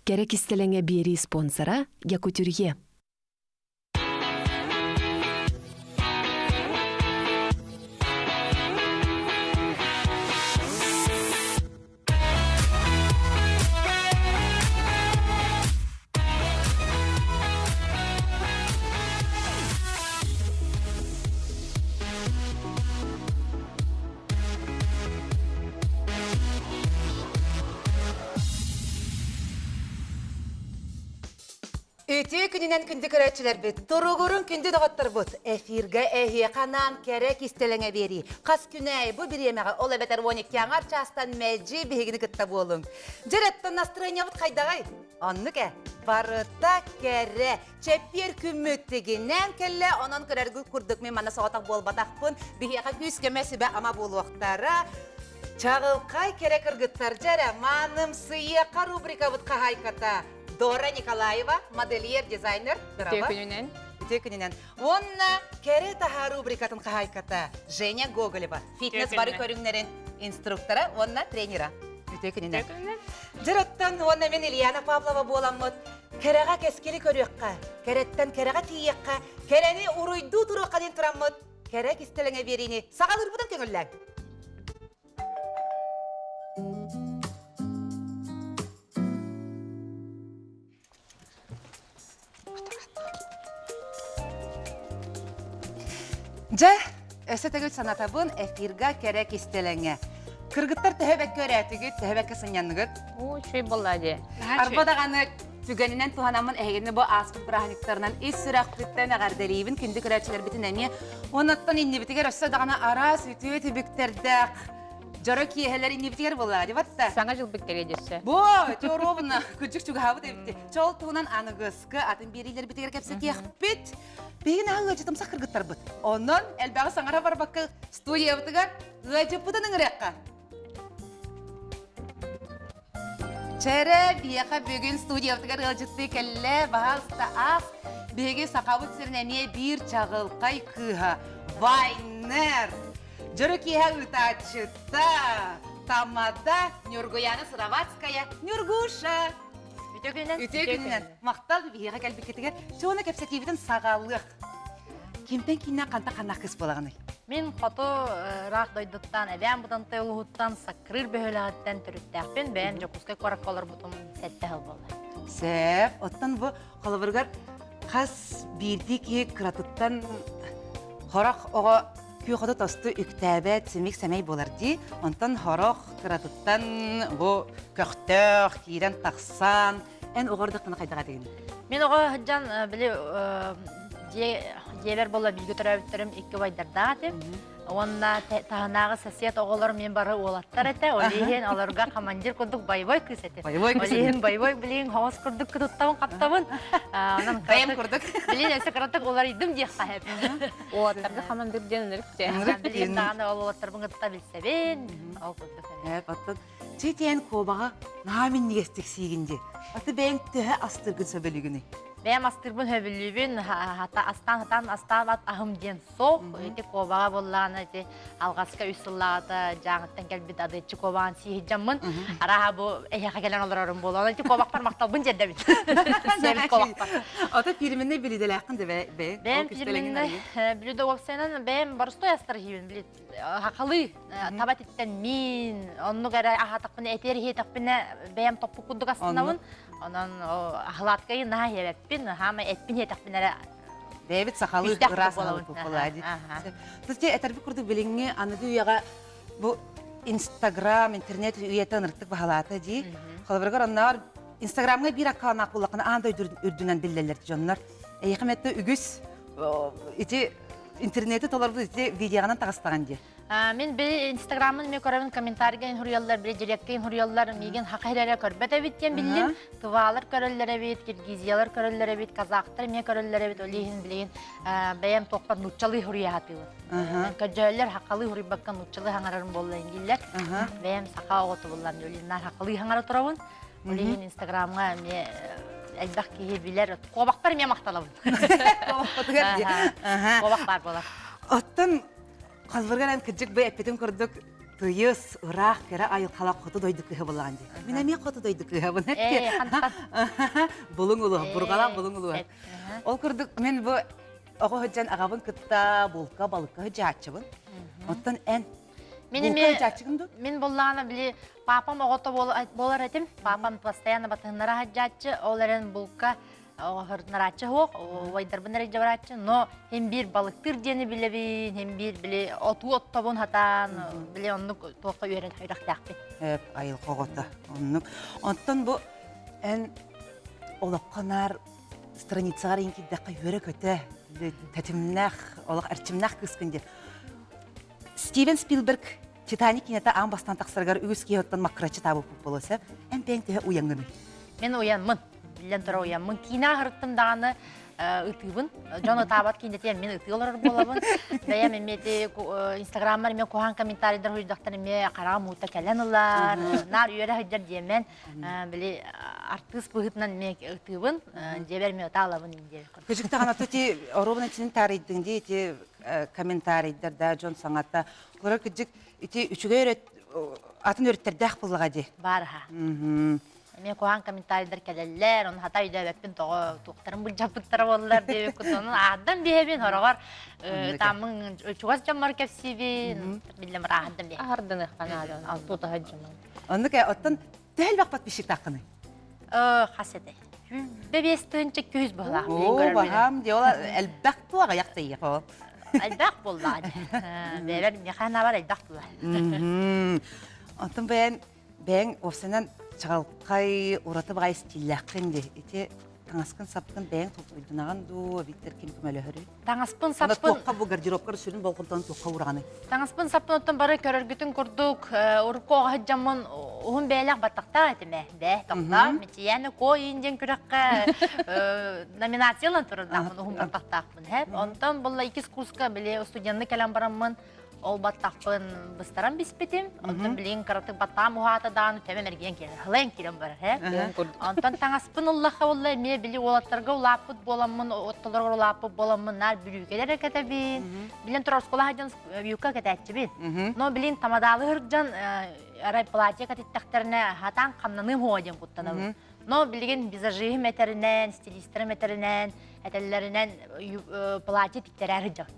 Кэрэ кистэлэҥэ биэрии спонсора Якутюрье. Үтүө күнүнэн күндү көрөөччүлэрбит, туругурун күндү доҕотторбут, эфиргэ эһиэхэ анаан кэрэ кистэлэҥэ биэрии. Хас күнээй бу бириэмэҕэ ол эбэтэр 12 аҥар чаастан мэлдьи биһигини кытта буолуҥ. Дьэ, настроениябыт хайдаҕай? Оннук ээ, барыта кэрэ. Чэппиэр күммүт тигинээн кэллэ, онон көрөргүт курдук мин манна соҕотох буолбатахпын. Биһиэхэ күүс-көмө сүбэ-ама буолуохтара. Чаҕылхай кэрэ кыргыттар дьэрэ, маанымсыйыаха рубрикабыт хаһаайката Дора Николаева, модельер, дизайнер. Үтүө күнүнэн. Үтүө күнүнэн. Уонна кэрэ таһаа рубрикатын хаһаайката Женя Гоголева, фитнес бары көрүҥнэрин инструктора уонна тренера. Үтүө күнүнэн. Үтүө күнүнэн. Дьыроттан уонна мин Ильяна Павлова буоламмыт Кэрэҕэ кэскили көрүөххэ, кэрэттэн кэрэҕэ тиийиэххэ, кэрэни уруйдуу туруохха диэн тураммыт, кэрэ кистэлэҥэ биэриини саҕалыырбытын көҥүллээҥ. Дьэ, өссө төгүл санатабын, эфирга кэрэ кистэлэҥэ. Кыргыттар төһө бэккэ өрөөтүгүт, төһө бэккэ сынньанныгыт? Оо, үчүгэй буолла дии. Арба даҕаны түгэнинэн туһанаммын эһигини бу ааспыт бырааһынньыктарынан ис сүрэхпиттэн эҕэрдэлиибин, күндү көрөөччүлэрбитин эмиэ. Оннуттан иннибитигэр өссө даҕаны араас үтүө түбүктэрдээх дьоро киэһэлэр иннибитигэр буоллаҕа дии батта. Саҥа дьылбыт кэлиэ дьөссө. Бу, чоруобуна, күчүк чугаһаабыт эбит. Чол туһунан аныгыскы атын биэриилэрбитигэр кэпсэтиэхпит. Биһиги наһаа ыалдьытымсах кыргыттарбыт. Онон элбэҕи саҥара барбакка студиябытыгар ыалдьыппытын ыҥырыахха. Чэрэ, биһиэхэ бүгүн студиябытыгар ыалдьыттыы кэллэ. Баһаалыста аас. Биһиги Сахабыт сирин эмиэ биир чаҕылхай кыыһа Вайнер. Дьоро киэһэ ыытааччыта Тамада Нюргуяна Сыроватская Нюргуша. Үтүө күнүнэн. Үтүө күнүнэн. Махтал биһиэхэ кэлбиккитигэр. Чуона кэпсэтиибитин саҕалыах. Кимтэн кииннэн ханта ханнаах кыс буолаҕыный? Мин хоту ыраах дойдуттан, Эбээн Бытантай улууһуттан, Саккырыыр бөһүөлэҕиттэн төрүттээхпин. Бэйэм Дьокуускай куоракка олорбутум сэттэ сыл буолла. Сөп. Оттон бу холобуругар хас биирдии киһи кыратыттан хорох оҕо күөх оту тосту үктээбэт, симик-сэмэй буолар дии. Онтон хорох кыратыттан бу көхтөөх, киирэн тахсан, эн оҕо ордохтуна хайдах этигин? Мин оҕо сылдьан били дьиэбэр буолла бииргэ төрөөбүттэрим икки убайдардаах этим. Уонна таһынааҕы сосед оҕолор мин бары уолаттар этэ. Ол иһин олорго командир курдук боевой кыыс этим. Боевой кыыс. Ол иһин боевой билин хоҕос курдук туттабын хаптабын. Онон Бэйэм курдук. Билин өссө кыратык уларыйдым диэххэ сөп. Уолаттарга командир диэн ынырык дьэ. Билин даҕаны ол уолаттарбын кытта билсэбин. Ол курдук. Оттон читиэн куобаҕа наһаа минньигэстик сиигин дии. Аты бэйэҥ төһө астыыргын сөбүлүүгүнүй? Бэйэм астыырбын сөбүлүүбүн, астаан сатаан астаабат аһым диэн суох. Ити куобаҕа буоллаҕына ити алҕаска үс сыллааҕыта Дьааҥыттан кэлбит адыаччы куобаҕын сии сылдьаммын, арааһа бу эһиэхэ кэлэн олорорум буолуо. Ити куобахпар махталбын тиэрдэбин. Сиэбит куобахпар. Ото фирменнэй билиделээххин да бэйэ? Бэйэм фирменнэй блюдо уопсайынан бэйэм боростой астар иһиибин били хахалыы таба этиттэн миин оннук эрэ аһаатахпына этиэр иһиэтэхпинэ бэйэм топпут курдук астынабын онон ахлааткайы наһаа иһэбэппин хаама эппин иһэтэхпинэ эрэ Бэйэбит сахалыы ыраас буолаа дии. Тутти этэрбит курдук билиҥҥи аныгы үйэҕэ бу Инстаграм, интернет үйэтэ ынырыктык баһылаата дии. Холобургар онноор Инстаграмҥа биир аккауннаах буоллаххына аан дойду үрдүнэн биллэллэр дьоннор. Эйиэхэ мэтте үгүс ити интернети толорбут ити видеоҕынан таҕыстаҕын дии. Мин били инстаграммын эмиэ көрөбүн, комментарийга инхуруйаллар, били директка инхуруйаллар, миигин хаха эрэ көрбөт эбит диэн биллим. Тывалар көрөллөр эбит, киргизиялар көрөллөр эбит, казахтар эмиэ көрөллөр эбит. Ол иһин билигин бэйэм туохпар нууччалыы хуруйа сатыыбын. Көрдьөөллөр хахалыы хуруйбакка нууччалыы хаҥарарым буолла дииллэр. Бэйэм саха оҕото буллам, Юлиннар хахалыы хаҥара турабын. Ол иһин инстаграмҥа эмиэ элбэх киһи билэр. Куобахпар эмиэ махталабын. Куобахпытыгар дии. Куобах баар буолар. Оттон Халбыргар эн кырдьык бу эппитин курдук. Тыйыс, ыраах, кэрэ айылҕалаах хоту дойду кыыһа буоллаҕын дии. Мин эмиэ хоту дойду кыыһабын. Ээ, хантан? Булуҥ улууһа, Бурҕалаах булуҥ улууһа. Ол курдук мин бу оҕо сылдьан аҕабын кытта булка, балыкка сылдьааччыбын. Оттон эн Мин булка эмиэ сылдьааччыгын дуу? мин буллаҕына били папам оҕото буолар этим. Папам постоянно батыһыннара сылдьааччы, ол эрэн булка оһордунарааччы суох, убайдарбын эрэ дьабарааччы, но хин биир балыктыыр диэни билэбин, хин биир били отуу оттобун хатаан, били оннук туохха үөрэн үрэхтээхпин. Эп айылҕа оҕото оннук. Онтон бу эн олоххо наар страницаҕар иин киирдэххэ үөрэ-көтө, тэтимнээх, олох эрчимнээх кыыскын диэн. Стивен Спилберг Титаник кинэтэ аан бастаан тахсарыгар үгүс киһи оттон маккыраччы таабыппыт буолуо сөп. Эн бэйэҥ төһө уйаҥҥыный? Мин уйаммын. Биллэн турар уйаммын. Киинэ аһырыттым даҕаны ытыыбын. Дьон ытаабат киинэтигэр мин ытыы олорор буолабын. Бэйэм эмиэ ити инстаграммар эмиэ куһаҕан комментарийдар суруйдахтар эмиэ хараҕым уута кэлэн ылар. Наар үөрэ сылдьар диэмэн. Били артыыс быһыытынан эмиэ ытыыбын. Дьиэбэр эмиэ ытаалабын диэн. Кыжык даҕаны ити оруобуна итинин таарыйдыҥ дии ити комментарийдар да дьон саҥата Олорор кырдьык ити үчүгэй өрөт атын өрүттэрдээх буоллаҕа дии. Баар аха. Эмиэ куһаҕан комментарийдар кэлэллэр, ону хата өйдөөбөппүн тоҕо туохтарын былдьаппыттара буоллар диэбиккин ону ааһдан биэһэбин хороҕор ытааммын чугас дьоммор кэпсиибин биллэн бар ааһдан биэһэбин. Аһардыныахха наада алтуутаһа дьонун. Оннук ээ оттон төһө элбэх подписчиктааххыный? Хас этэй? 105 тыһыынча 200 быһылаах. Оо, баһаам дии, ол элбэх туох аҕыйах тыйыах ол. Элбэх буоллаҕа дии. Бэйэбэр миэхэ санаабар элбэх буолла. Онтон бэйэн бэйэҥ уопсайынан чаҕылхай ураты баҕайы стиллээххин дии. Ити таҥаскын сапкын бэйэҥ толкуйданаҕын дуу, эбиттэр ким көмөлөһөрүй? Таҥаспын саппын туохха бу гардеробкар сүрүн болҕомтону туохха уураҕыный? Таҥаспын саппын оттон бары көрөргүтүн курдук урукку оҕо сылдьаммын уһун бэйэлээх баттахтаах этим ээ. Бээ, тохтоо, Мичийээнэ Куо иин диэн күрэххэ номинация ылан турардаахпын уһун баттахтаахпын. Онтон булла иккис курска били студенны кэлэн бараммын Ол баттахпын быстаран биспитим. Онтон билигин кыратык баттаҕым уһаата даҕаны төбөм эргийэн киирэн, һылайан киирэн барар, э. Онтон таҥаспын ыллахха буолла эмиэ били уолаттарга улааппыт буоламмын, оттолорго улааппыт буоламмын наар бүрүүкэлэр кэтэбин. Билэн турар оскуола сылдьан юбка кэтээччибин. Но билин тамадаалы сылдьан арай платье кэтиттэхтэринэ хатаан хамнаныым хуо диэн куттанабын. Но билигин визажиһым этэринэн, стилистэрим этэринэн, этэллэринэн платье тиктэрээр сылдьабын.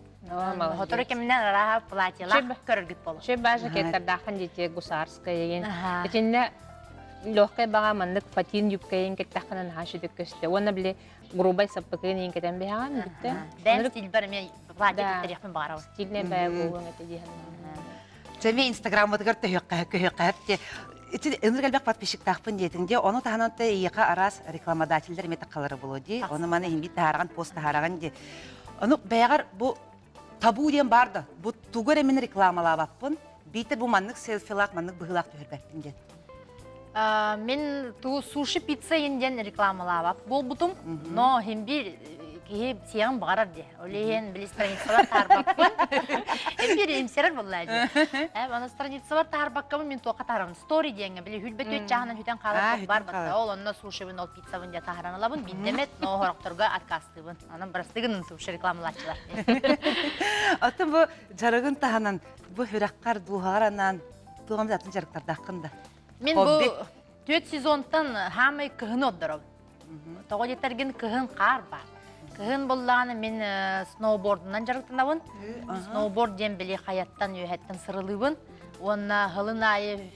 Сотору кэминэн арааһа платьелаах көрөргүт боло. Чөй баажа кеттардааххан дити гусарская еген. Итиннэ легкай баҕа маннык фатин юбкайын кеттаххына наһаа шүтүк көстө. Уонна били грубай саппыкын иин кетен биһаҕан бүттэ. Бэм стильбар эмиэ платье киттэриэхпин баҕарабын. Стильнэй бэйэ буолуоҥ этэ диэһэн. Чэ, инстаграммытыгар төһүөххэ көһүөххэ ити ынырык элбэх подписчиктаахпын диэтиҥ дии ону таһынан те эйиэхэ араас рекламодателлэр эмиэ таххалара буолуо дии ону маны иһин таһаараҕын пост таһаараҕын дии ону бэйэҕэр бу табу диэн баар да бу тугу эрэ мин рекламалаабаппын биитэр бу маннык селфилаах маннык быһыылаах түһэрбэппин диэн Мин ту суши пицца диэн рекламалаабат буолбутум, но хин биир киһи сиэҕин баҕарар дии. Ол иһин били страницалар таарбаппын. Эбир имсэрэр буолла дии. Э, аны страницалар таарбаккабын мин туохха таарабын. Стори диэҥҥэ били хүлбэ түөт чааһынан хүтэн хаалар бар батта. Ол онно сушибын, ол пиццабын дьэ таһаран ылабын. Биирдэмэт, но хорохторго откастыыбын. Анан бырастыгын суши рекламалааччылар. Атын бу дьарыгын таһынан бу хүрэххэр дууһаҕар анаан туох эмит атын дьарыктардааххын да? Мин бу түөт сезонтан хаамай кыһыны ордоробун. Тоҕо диэтэргин кыһын хаар баар. Кыһын буллаҕына мин сноубордунан дьарыктанабын. Сноуборд диэн били хайаттан үөһэттэн сырылыыбын. Уонна һылын аайы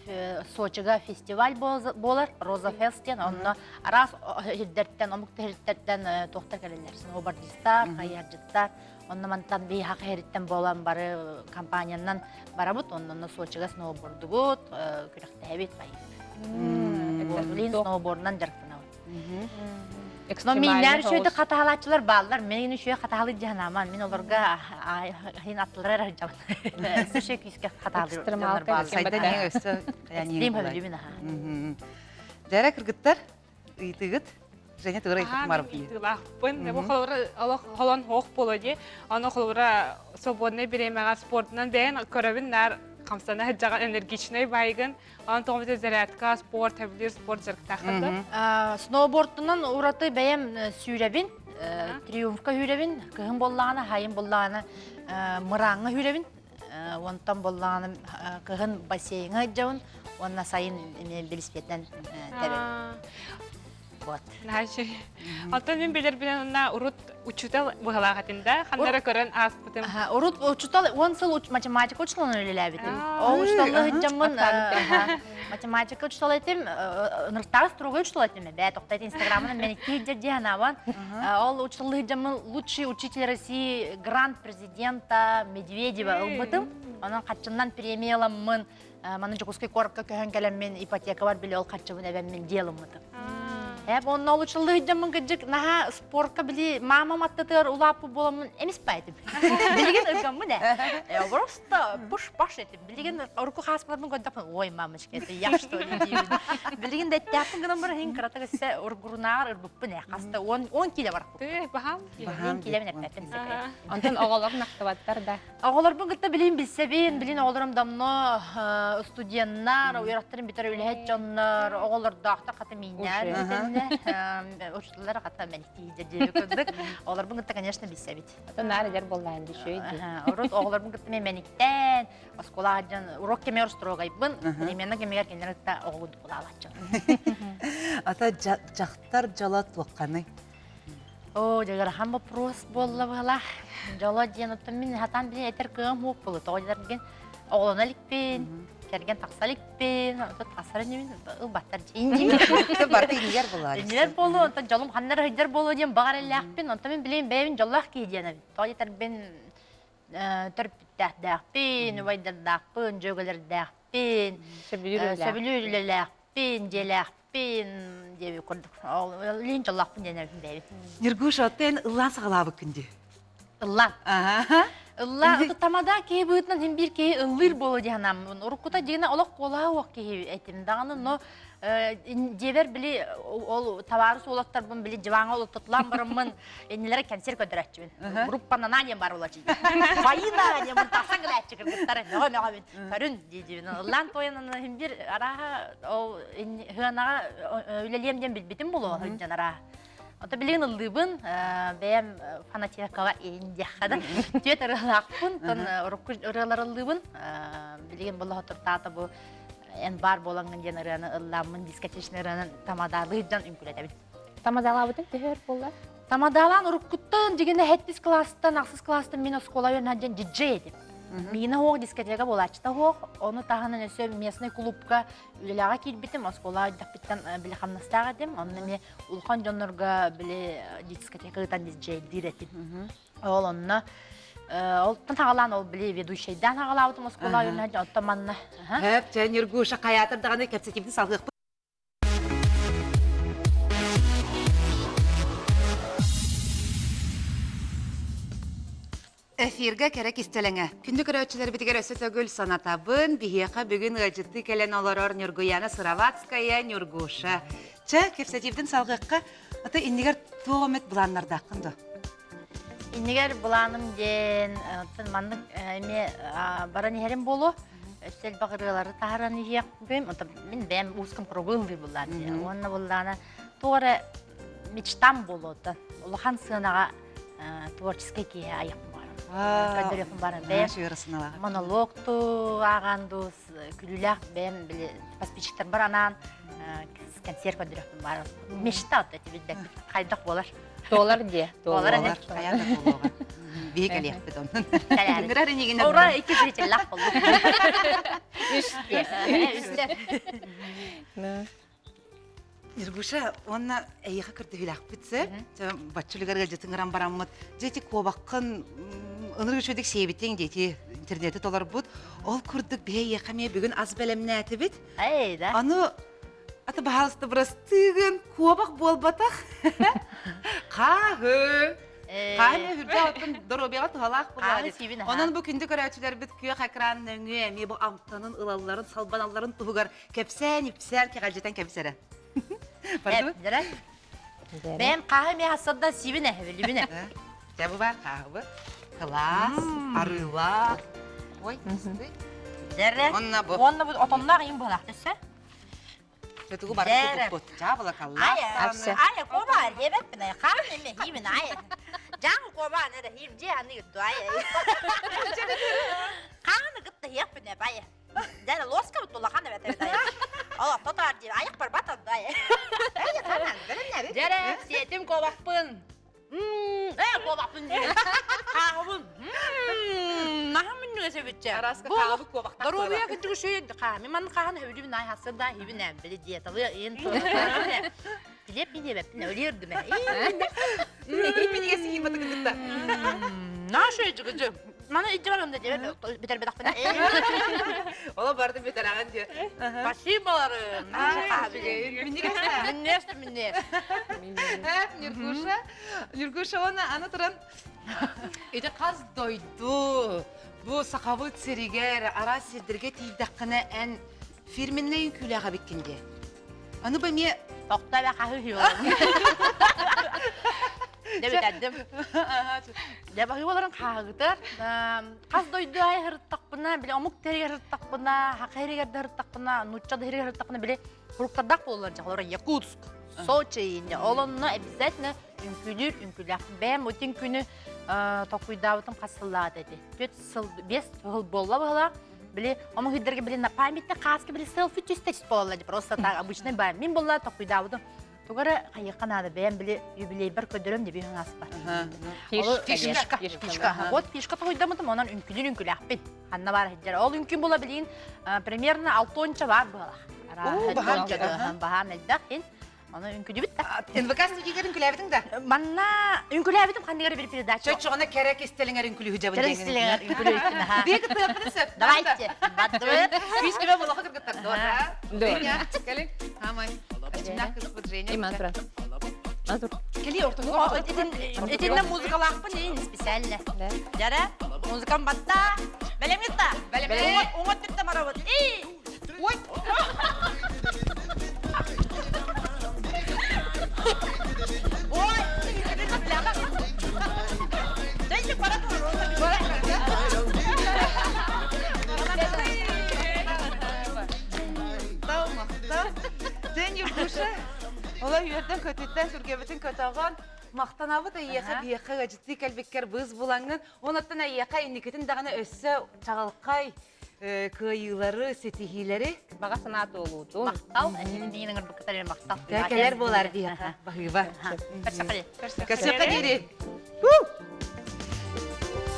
Сочига фестиваль буолар, Роза Фест диэн. Онно араас сирдэртэн, омук сирдэртэн туохтар кэлэллэр. Сноубордистар, хайыһардьыттар. Онно мантан биһиэхэ иһэриттэн буолан бары компаниянан барабыт. Онно Сочига сноубордубут, күрэхтэһэбит. Билин сноубордунан дьарыктанабыт. Но миннэр үчүгэйдик хатаһалааччылар бааллар. Мин үчүгэй хатаһалыы дьаһанааман. Мин олорго хин аттылар эрэ сылдьабын. Өссө үчүгэй күүскэ хатаһалыыр дьоннор бааллар. Сайдан иһин өссө Экстрим хөбүлүүбүн аха. Дьэрэ кыргыттар ыйытыгыт Женя тугура ыйытык Ыйытыылаахпын. Бу холобура олох холон хоох буолуо дии. Аны холобура свободнай бириэмэҕэ спордунан бэйэн көрөбүн наар хамсана сылдьаҕын энергичнай байгын Онон тоҕо эбэтэр зарядка, спорт, хэбилиир спорт дьарыктааххын да? Сноубордунан ураты бэйэм сүүрэбин, триумфка сүүрэбин, кыһын буоллаҕына, хайын буоллаҕына мырааҥҥа сүүрэбин. Онтон буоллаҕына кыһын бассейҥа сылдьабын уонна сайын эмиэ велосипединэн тэбэбин. Вот. Наһаа Оттон мин билэрбинэн онна урут учуутал быһалаах этим да, ханнара көрөн ааспытым. Урут учуутал 10 сыл математика учууталынан үлэлээбитим. Ол учууталлыы сылдьаммын математика учуутала этим, ынырыктааҕы строгай учуутал этим эбээ. Тоқтай инстаграмынан мен икки дьэ ханаабан. Ол учууталлыы сылдьаммын лучший учитель России грант президента Медведева ылбытым. Онон хаччыннан премия ыламмын Маны Дьокуускай куоракка көһөн кэлэммин ипотекабар били ол харчыбын эбэммин дьиэ ылыммытым. Эп онно олучуллуу сылдьаммын кырдьык наһаа спортка били маамам аттытыгар улааппыт буоламмын эмис этим. Билигин ыргаммын ээ. Просто пуш-паш этим. Билигин урукку хааспаларбын көрдөхпүн ой мамочка это я что ли диибин. Билигин да эттээхпин гынан баран иһин кыратык өссө ургурунааҕар ырбыппын ээ. Хаста 10 кило барпыт. Баһаам. 10 кило мен эппэппин секрет. Онтон оҕолор нахтыбаттар да. Оҕолорбун кытта билин билсэбин, билин оҕолорум давно студеннар, үөрэхтэрин бүтэр үлэһит дьоннор, оҕолордоохтор хата мииннээр бүтэннэ, учууталлар хата мэниктииһидэр диэби курдук. Оҕолорбун кытта, конечно, билсэбит. Атын наар эдэр буоллаан дьүшүй дии. Урут оҕолорбун кытта мен мэниктэн, оскуолаҕа дьон урок кэмигэр строгайбын, перемена кэмигэр кинилэр кытта оҕолуу дукулаалааччы. Ата дьахтар дьоло туохханый? Оо, дьэ ыарахан боппуруос буолла быһалаах. Дьоло диэн оттон мин сатаан билин этэр кыам суох буолуо. Тоҕо диэтэргин оҕолоно иликпин, кэргэн тахса иликпин, онтон тахсар инибин ылбаттар дьиин. Барыта иннигэр буолуо. Иннилэр буолуо, онтон дьолум ханна эрэ сылдьар буолуо диэн баҕар эллээхпин. Онтон мин билигин бэйэбин дьоллоох киһи диэн эбит. Тоҕо диэтэрбин төрөппүттээхтээхпин, убайдардаахпын, дьүөгэлэрдээхпин, сөбүлүүр үлэлээхпин, дьиэлээхпин диэби курдук. Ол илин дьоллоохпун диэн эбиппин бэйэбин. Ньургуша, оттон ыллаан саҕалаабыккын дии. Ыллаан. Ыллаа, тамада киһи быһыытынан син биир киһи ыллыыр буолуо дии санааммын. Уруккута дьиҥинэ олох куолаһа суох киһи этим даҕаны, но дьиэбэр били ол табаарыс уолаттарбын били дьыбааҥҥа олоттотулаан бараммын иннилэрэ кэнсиэр көрдөрөөччүбүн. Группанана диэн бар буолааччы. Фаина диэн тахсан кэлээччи кыргыттар мөҕө-мөҕөбүн көрүн дии-диибин. Ыллаан туойан аны бир арааһа ол хыанаҕа үлэлиэм диэн билбитим буолуо сылдьан арааһа. Ото билигин ыллыыбын, бэйэм фанатекаҕа иин диэххэ да. Түөт ырыалаахпын, тон урукку ырыалар ыллыыбын. Билигин була хотуртаата бу эн баар буолаҥҥын диэн ырыаны ыллааммын дискотечный ырыаны тамадаалыы дьон үҥкүүлэтэбин. Тамадаалаабытын төһө өр буолла? Тамадаалаан уруккуттан дьигинэ сэттис класстан, ахсыс класстан мин оскуола үөрэнэр диэн диджей этим. Миинэ суох дискотека буолааччыта суох. Ону таһынан өссө местный клубка үлэлэҕэ киирбитим. Оскуола өйдөхпүттэн били хамнастаах этим. Онно эмиэ улахан дьоннорго били дискотека ыытан диджейдиир этим. Ол онно Олтон хагалаан ол били ведущайдаан хагалаабытым оскуола үөрэнэ оттон манна. Хөп, чэ, Ньургуша хайаатар даҕаны кэпсэтиибитин салгыахпыт. Эфиргэ кэрэ кистэлэҥэ. Күндү көрөөччүлэрбитигэр өссө төгүл санатабын. Биһиэхэ бүгүн ыалдьыттыы кэлэн олорор Ньургуяна Сыроватская, Ньургуша. Чэ, кэпсэтиибитин салгыахха. Ата иннигэр туох эмит былааннардааххын дуо? Иннигэр былааным диэн, оттон маннык эмиэ баран иһэрим буолуо. Өссө элбэх ырыалары таһааран иһиэхпин. Оттон мин бэйэм узком кругу ыллыы буллаан. Уонна буллаана туох эрэ мечтам буолуо оттон. Улахан сыанаҕа творческий киһи айахпын баран. Көрдөрүөхпүн баран. Бэйэм монолог туу ааҕан дуу, күлүүлээх бэйэм били подписчиктарбар анаан концерт көрдөрүөхпүн баран. Мечта оттон билбэппит. Хайдах буолар. Туолар диэ. Туолар ane. Хайаан да туолуоҕа. Биһи кэлиэхпит онон. Ыҥырар инигин. Ура, икки зрителлах боллу. Үстэ. Үстэ. Ньургуша, уонна эйиэхэ көрдөһүүлээхпит сөп. Баччулугар ыалдьытын ыран бараммыт. Дьэ ити куобаххын ынырык үчүгэйдик сиэбитиҥ диэти интернети толорбут. Ол курдук биһи эйиэхэ эмиэ бүгүн ас бэлэмнээтибит. Эй, да. Аны Аты баһаалыста бырастыыгын, куобах буолбатах. Хааһы. Хааһы үрдэ оттон доруобуйаҕа туһалаах буоллаҕа. Онон бу күндү көрөөччүлэрбит күөх экран нөҥүө эмиэ бу амтанын ылалларын, салбаналларын туһугар кэпсээн-ипсээн кэҕэлдьитэн кэбисэрэ. Бардыбыт? Бэйэм хааһы эмиэ хассарда сиибин ээ, билибин ээ. Дьэ бу бар хааһыбыт. Кылаас, арыылаах. Ой, Дэрэ. Онна бу. Онна бу отонноох иин буолаах төссө. Тугу барыта туппут. Дьаабылакаллаах. Ай, кома, диэбэппин, ай, хаан эме, хиибин, ай. Жаң куобаан эрэ хирдьи аны дуай. Хааны кытта хиэхпинэ бай. Дьэ лоска тулахан эбэтэ Ол тотаар диир айах барбат дай. Дьэрэ сиэтим куобахпын. Ээ куобахпын диир. Хааҕыбын. Наһаа минньигэс эбитчэ. Араска хаабы куобахтаах. Доруобуйа кырдьык үчүгэй хаами ман хаан өбүлүбүн ай хасыр да хибин били диеталы ин Билеп билебеппин өлүөрдүм ээ. Минньигэс иһин батыгытта. Наша жыгыжы. Маны ijji барам да дебе битер бетахпына. Ола барды бетераган де. Спасибо-лары. Минньигэс. Минньигэс минньигэс. Нюргуша. Нюргуша оны аны туран Ити хас дойду бу сахабыт сиригэр араас сирдэргэ тиийдэххинэ эн фирменнэй үҥкүүлээх эбиккин дии. Аны бу эмиэ Тохто эбэ хаһы үһү Дебитэрдим. Дьэ баһыыбаларын хааһыгытар. Хас дойду аайы сырыттахпына, били омук тэригэр сырыттахпына, хака хэригэр да сырыттахпына, нуучча да хэригэр сырыттахпына, били фруктардаах буолаллар дьэ, олор Якутск, Сочи, ол онно обязательно үҥкүүлүүр үҥкүүлээх. Бэйэм ити үҥкүүнү толкуйдаабытым хас сыллаата эти. Түөрт сыл, биэс сыл буолла быһыылаах. Били омук ыйдарга били на памятный хааска били селфи түстэ буолаллар просто так обычный баар. Мин буолла толкуйдаабытым. Тугу эрэ хайыахха наада бэйэм били юбилейбар көрдөрөм деп үһүн аспар. Фишка. Фишка. Вот фишка толкуйдаммытым, онон үҥкүлүүр үҥкүлээхпин. Ханна баар сылдьар. Ол үҥкүм була билигин примерно алтонча баар быһалах. Баһаам Баһаам элбэх ин. Ону үҥкүлүбүт да. НВК студиягар үҥкүлээбитиҥ да? Манна үҥкүлээбитим ханныгар бір передача. Чочоҕуна кэрэ кистэлиҥэр үҥкүлүһү дьабын Кэрэ кистэлиҥэр үҥкүлүһүттүн аха. Биэ кыттыахпын сөп. Давайте. Бардыбыт. Күүс көмө болохо кыргыттар. Дуора. Женя, кэлин. Хамай. Ачымнаах кыспыт Женя. Иман тура. Азур. Кели ортону. Итиннэ музыкалаахпын иин специально. Дьара, музыкам батта. Бэлэмҥит да? Бэлэмҥит. Уҥат түттэ марабыт. И! Ой! Ой! Дайте пора Ден Юргуша, ола үөрдэн көтүттэн сүргэбитин көтөҕөн, махтанабыт эйиэхэ биэхэ ыадьыттыы кэлбиккэр быыс булаҥҥын, онуттан эйиэхэ инникитин даҕаны өссө чаҕылхай кыайыылары, ситиһиилэри Баҕа санаа туолуутун. Махтал, эһигини миигин ыҥырбыккытар махтал. Кэлэр буолар биһиэхэ. Баһыыба. Көрсөххө диэри.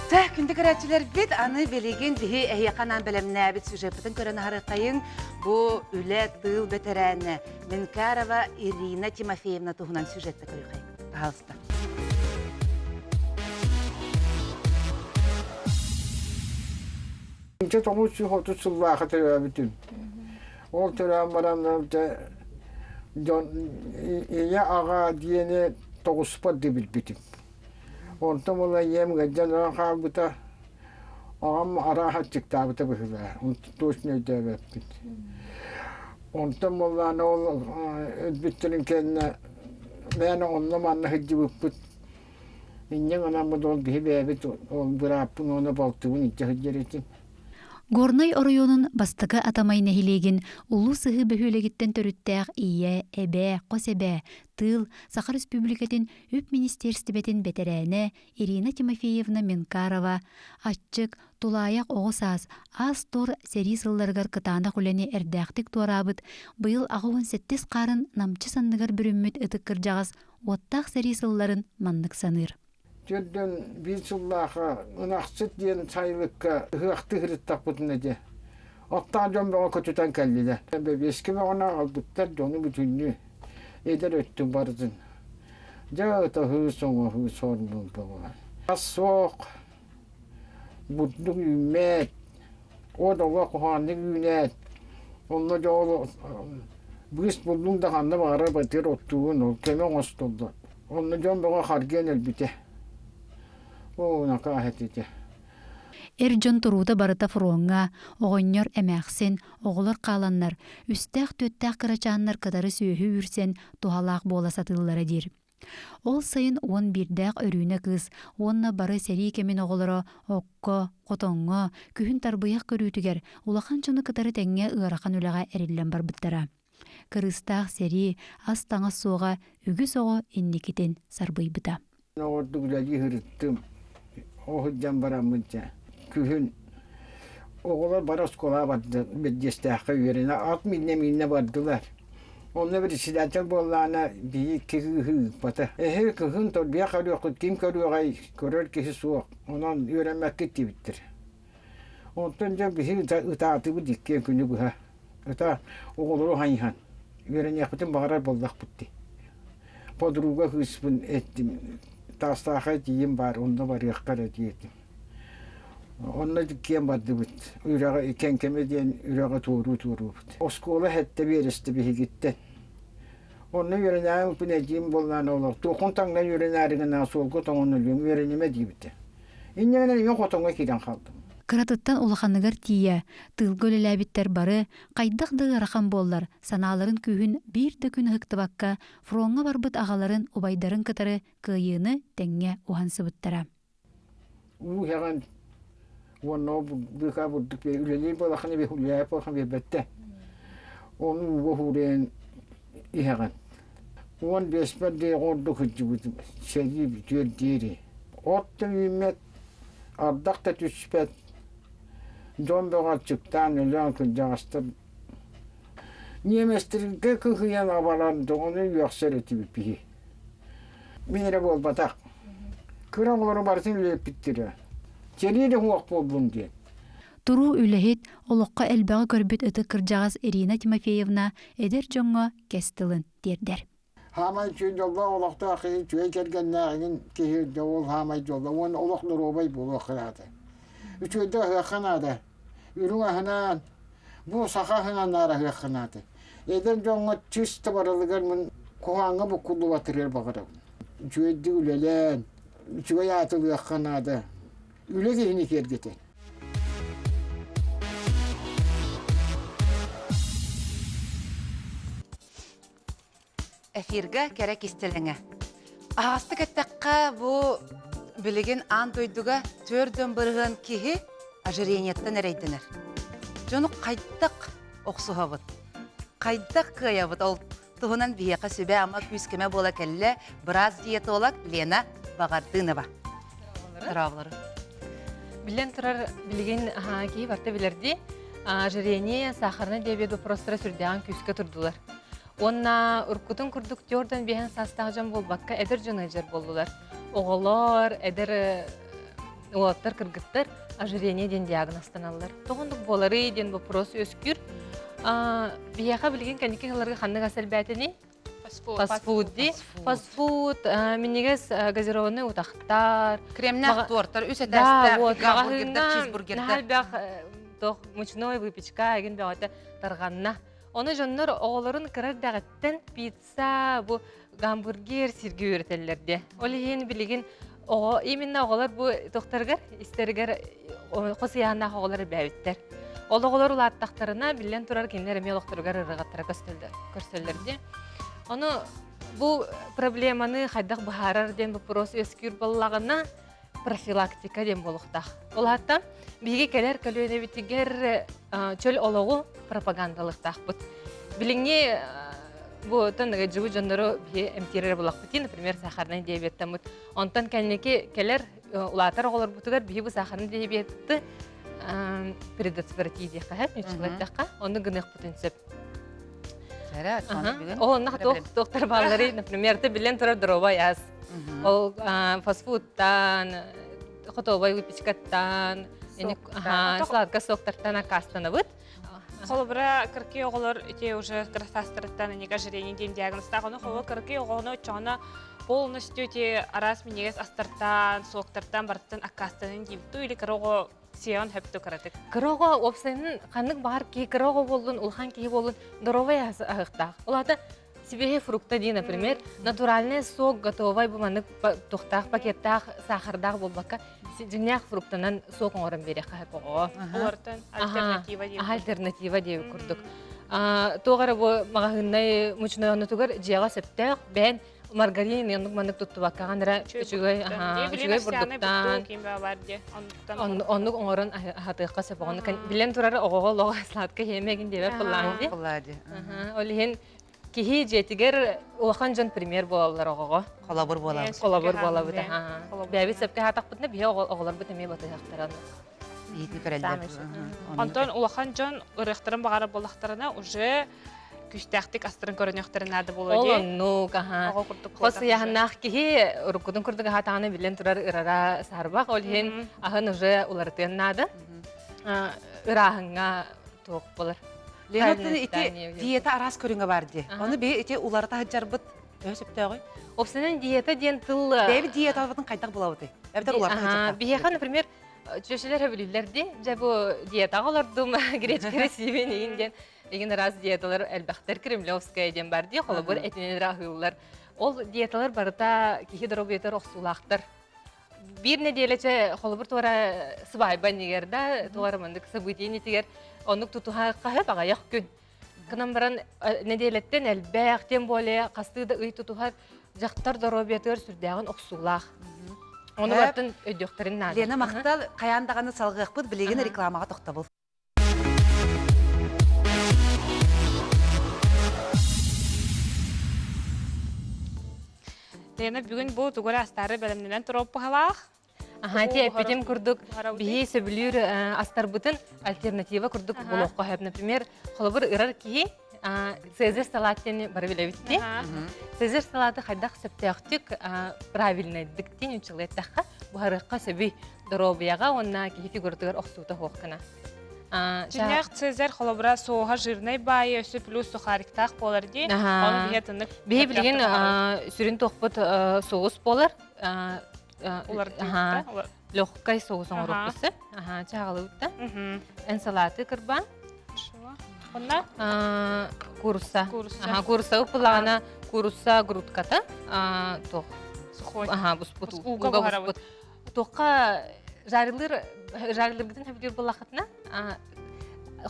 Тэ, күндү көрөөччүлэрбит, аны билигин биһи эһиэхэ анаан бэлэмнээбит сюжеппытын көрөн аһарыаххайыҥ. Бу үлэ тыыл бэтэрээнэ Менкарова Ирина Тимофеевна туһунан сюжетте көрүөххэйиҥ. Пожалуйста. Инчэ 930 сыллаахы төрөөбүтүм. Ол төрөөн баран дьон ийэ аҕа диэни тоҕуспат да билбитим. Онтон була ийэм ыалдьан өлөн хаалбыта. Аҕам арааһа аччыктаабыта быһыылаах. Точно өйдөөбөппүн. Онтон буоллаҕына ол өлбүттэрин кэннэ мээнэ онно-манна сылдьыбыппыт. Инньэ гынан ол биһи бэйэбит ол бырааппын уонна балтыбын илдьэ сылдьар этим. Горнай оройуонун Бастакы Атамай нэһилиэгин Улуу Сыһыы бөһүөлэгиттэн төрүттээх ийэ, эбээ, хос эбээ, тыыл, Саха Республикатын үп министиэристибэтин бэтэрээнэ Ирина Тимофеевна Менкарова аччык, тулаайах оҕо саас, аас-туор сэрии сылларыгар кытаанах үлэни эрдээхтик туораабыт, быйыл 87 хаарын намчы санныгар бүрүммүт ытык кырдьаҕас уоттаах сэрии сылларын маннык саныыр. Төрдөн биир сыллааха ынахсыт диэн сайылыкка ыһыахтыы сырыттахпытына дьэ, оттоох дьон бөҕө көтүтэн кэллилэр. Бэбиэскэ бөҕөнү аҕалбыттар дьону бүтүннүү эдэр өттүн барытын. Дьэ ытаһыы соҥоһуу сорбун бөҕө. Ас суох, бурдук үүммэт, от оҕо куһаҕаннык үүнээт, онно дьэ ол быыс буллуҥ да ханна баҕарар батыыр оттуугун ол кэмэ оҥостоллор. Онно дьон бөҕө харгыан өлбүтэ. Оо, накаас этитэ. Эр дьон туруута барыта фроҥҥа, оҕонньор, эмээхсин, оҕолор хааланнар, үстээх-түөртээх кырачааннар кытары сүөһү үүрсэн туһалаах буола сатыыллара диир. Ол сайын уон биирдээх Өрүүнэ кыыс уонна бары сэрии кэмин оҕолоро окко, хотоҥҥо, күһүн тарбыйах көрүүтүгэр улахан дьону кытары тэҥҥэ ыарахан үлэҕэ эриллэн барбыттара. Кырыыстаах сэрии, ас-таҥас суоҕа үгүс оҕо инникитин сарбыйбыта. Оҕордук үлэлии сырыттым. Ол сылдьан бараммын дьэ күһүн оҕолор бары оскуолаҕа бардылар, Бэрдиэстээххэ үөрэнэ, ат мииннэ-мииннэ бардылар. Онно председатель буоллаҕына биһи икки кыыһы ыыппата. Эһиги кыһын торбуйах көрүөххүт, ким көрүөҕэй, көрөр киһи суох, онон үөрэммэккит диэбиттэр. Онтон дьэ биһи ытаатыбыт иккиэн күнү быһа. Ыта оҕолору хайыһан үөрэниэхпитин баҕарар буоллахпыт дии. Подруга кыыспын эттим, Таастаахай тиийим баар, онно барыахха эрэ диэтим. Онно иккиэн бардыбыт. Үрэҕи Кэҥкэмэ диэн үрэҕи туоруу туоруубут. Оскуола сэттэ биэрэстэ биһигиттэн. Онно үөрэнээбиппин эдьиийим буоллаан олох туоххун таҥнан үөрэнээри гына суолга тоҥон өлүөм үөрэнимэ диэбитэ. Инньэ гынан ийэм хотоҥҥо киирэн хаалдым. Кыратыттан улаханыгар тиийэ, тыылга үлэлээбиттэр бары, хайдах да ыарахан буоллар, санааларын күүһүн биир да күн ыһыктыбакка, фроҥҥа барбыт аҕаларын, убайдарын кытары кыайыыны тэҥҥэ уһансыбыттара. Уу иһэҕин уонна ол быыкаа бурдук үлэлиир буолаххына үлэлээбит буолаххына биэрбэттэр. Ону ууга уһуурайан иһэҕин. 15-пэр диэри ордук сылдьыбытым сэрии бүтүөр диэри. От да үүммэт, ардах да түспэт. Дьон бөҕө аччыктаан өлөөн кырдьаҕастар Ньиэмэстэргэ кыһыйан абаран доҕону үөхсэр этибит биһи. Мин эрэ буолбатах. Кыра оҕолору барытын үлэлэппиттэрэ. Сэрии да суох буоллун диэн. Туруу үлэһит, олоххо элбэҕи көрбүт ытык кырдьаҕас Ирина Тимофеевна эдэр дьоҥҥо кэс тылын тиэрдэр. Хаамай үчүгэй дьоллоох олохтоох киһи үчүгэй кэргэннээх эҥин киһи дьол хаамай дьолло уонна олох доруобай буолуохха наада. Үчүгэйдик аһыахха наада. Үрүҥ аһынаан, бу саха аһынан наар аһыахха наада. Эдэр дьоҥҥо чисто барылыгар мин куһаҕаҥҥа буккуллубатырыар баҕарабын. Үчүгэйдик үлэлээн, үчүгэй аатылыахха наада. Үлэ киһини киэргэтэр. Эфиргэ кэрэ кистэлэҥэ. Аһаҕастык эттэххэ, бу билигин аан дойдуга 4 бырыһыан киһи ожирениеттан эрэйдэнэр. Дьону хайдах охсуһабыт? Хайдах кыайабыт? Ол туһунан биһиэхэ сүбэ-ама күүс-көмө буола кэллэ быраас-диетолог Лена Баҕардынова. Здравствуйте. Билэн турар билигин киһи барыта билэрдии ожирение, сахарный диабет вопростара сүрдээҕин күүскэ турдулар. Уонна уруккутун курдук түөртэн биэһэн саастаах дьон буолбакка эдэр дьон ыалдьар буоллулар. Оҕолор, эдэр уолаттар, кыргыттар ожирение диэн диагнозтаналлар. Тоҕо оннук буоларый диэн вопрос үөскүүр. Биһиэхэ билигин кэнники сылларга ханнык ас элбээтиний? Фастфуд дии. Фастфуд, минньигэс газированный утахтар. Кремнээх тортар, үс этээстээх гамбургердар, чизбургердар. Наһаа элбэх туох мучной выпечка эгин бөҕөтө тарҕанна. Ону дьоннор оҕолорун кыра эрдэҕиттэн пицца, бу гамбургер сиргэ үөрэтэллэр диэ. Ол иһин билигин оҕо именно оҕолор бу тохтарыгар истэригэр хос ыйааннаах оҕолор элбээбиттэр. Ол оҕолор улааттахтарына биллэн турар кинилэр эмиэ олохторугар ырыгаттара көрсөллөр диэ. Ону бу проблеманы хайдах быһаарар диэн вопрос үөскүүр буоллаҕына профилактика диэн буолуохтаах. Ол аата биһиги кэлэр көлүөнэбитигэр чөл олоҕу пропагандалыахтаахпыт. Билиҥҥи бу тон дьоннору биһи эмтиир эрэ булахпыт например, сахарный диабеттаммыт. Онтон кэнники кэлэр улаатар оҕолорбутугар биһи бу сахарный диабетты предотвратить диэххэ сөп, ньуччалардахха, ону гыныахпытын сөп. Ол онно туохтар баалларый, например, ты билэн турар здоровай ас. Ол фастфудтан, хотовай выпечкаттан, сладко соктартан аккаастанабыт. Холобура, кыркый оҕолор ити уже кырасаастарыттан энига ожирение диэн диагнозтаах. Ону холобура кыркый оҕону оччоҕуна полностью ити араас минньигэс астартан, соктартан барыттан аккаастанын диибит или кыра оҕо сиэҕин хөптө кыратык. Кыра оҕо уопсайынан ханнык баҕар киһи кыра оҕо буоллун, улахан киһи буоллун здоровай аһыктаах. Ол аата Свежий фрукта дии, например, натуральный сок готовай бу маннык тухтаах пакеттаах сахардаах буолбакка дьиҥнээх фруктанан сок оҥорон биэриэххэ сөп оҕоҕо. Олортон альтернатива диэбит. Альтернатива диэбит курдук. Туох эрэ бу маҕаһыыннай мучной оннутугар дьиэҕэ сөптөөх бэйэн маргарин оннук маннык туттубаккаҕын эрэ үчүгэй үчүгэй бурдуктаан оннук оҥорон аһатыахха сөп оҕону билэн турар оҕоҕо олоҕо сладкай иэмэгин диэбэт буоллаҕын дии. Ол иһин. Киһи дьиэтигэр улахан дьон пример буолаллар оҕоҕо. Холобур буолабыт. Холобур буолабыт. Бэйэбит сөпкө аһаатахпытына биһи оҕолорбут эмиэ батыһахтара. Биһитин көрөллөр. Онтон улахан дьон ырыахтарын баҕарар буоллахтарына уже күүстээхтик астарын көрүнүөхтэрин наада буолуо Ол дии. оннук, аха. Оҕо курдук Хос ыйааһыннаах киһи уруккутун курдук аһаатаҕына биллэн турар ырара саарбах, ол иһин аһын уже уларытыан наада. Ырааһыҥҥа туох буолар. Лена ити диета араас көрүҥэ бар дии. Ону би ити уларыта сылдьарбыт төһө сөптөөҕүй? Опсанан диета диэн тыл... Бэйэбит диетабытын хайдах булабытый? Эбэтэр уларыта сылдьар. Биһиэхэ, например, чүөчэлэр сөбүлүүллэр дии. Дьэ бу диетаҕа олордум, гречка ресивин иин диэн. Игин араас диеталар элбэхтэр кремлевская диэн бар дии. Холобур, этинэн эрэ аһыыллар. Ол диеталар барыта киһи доруобуйатыгар охсуулаахтар. Биир нэдиэлэчэ холобур туора сыбаайба иннигэр да, туора маннык событие иннитигэр оннук тутуһа хаһып аҕыйах күн. Гынан баран нэдиэлэттэн элбэх, тем более хастыы да ый тутуһар дьахтар доруобуйатыгар сүрдээҕин охсуулаах. Ону барытын өйдүөхтэрин наада. Лена махтал, хайаан даҕаны салҕыахпыт, билигин рекламаҕа тохтобул. Лена бүгүн бу тугу эрэ астаары бэлэмнэнэн туруоппуһалаах. Аха, ти эппитим курдук биһи сөбүлүүр астарбытын альтернатива курдук булуохха сөп. Например, холобур ырар киһи Цезарь салат диэни бары билэбит дии. Цезарь салаты хайдах сөптөөхтүк правильнайдык диэн үчүлэйтэххэ буһарыахха сөбүй доруобуйаҕа уонна киһи фигуратыгар охсуута суох гына. Дьиҥнээх Цезарь холобура соуһа жирнай баайы өссө плюс сухариктаах буолар дии. Ону биһи атыннык Биһи билигин сүрүн туохпут соус буолар. Легкай соус оҥоруохпут сөп. Чаҕылыбыт да. Эн салаты кырбаан. Онна? Курса. Курса ыппылаҕына курса грудката туох. Сухой. Аха, буспут. Ууга буспут. Туохха жарилыр жарилыргытын сөбүлүүр буоллаххытына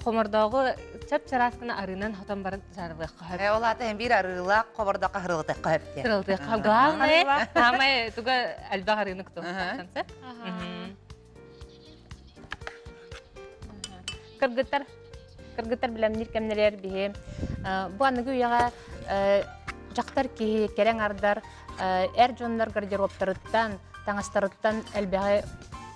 хомордооҕу чап-чараас гына арыынан хотон баран жарылыахха сөп. Ол аата эн биир арыылаах хобордооххо хырылытыахха сөп диэн. Хырылытыахха. Главное, самое туга элбэх арыыны кутуохтаахтан сөп. Кыргыттар кыргыттар билэмниир кэмнэригэр биһи бу аныгы үйэҕэ дьахтар киһи кэрэҥ ардар эр дьоннор гардеробтарыттан таҥастарыттан элбэҕи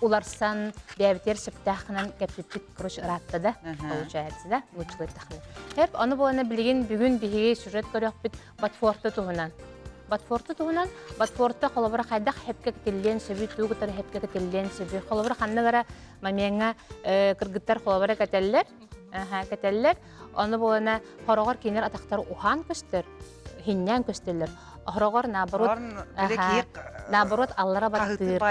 уларсан бэйэбитигэр сөптөөх гынан кэппиппит короче ыраатта да получается да лучшилыттахына Эп ону буолана билигин бүгүн биһиги сюжет көрүөхпүт Батфорты туһунан Батфорты туһунан Батфорта холобура хайдах хепке кэтиллиэн сөбүй туу кытары хепке кэтиллиэн сөбүй холобура ханнык эрэ момеҥҥа кыргыттар холобура кэтэллэр кэтэллэр ону буолана хороҕор кинилэр атахтары уһаан көстөр хиннээн көстөллөр хороҕор наоборот наоборот аллара баттыыр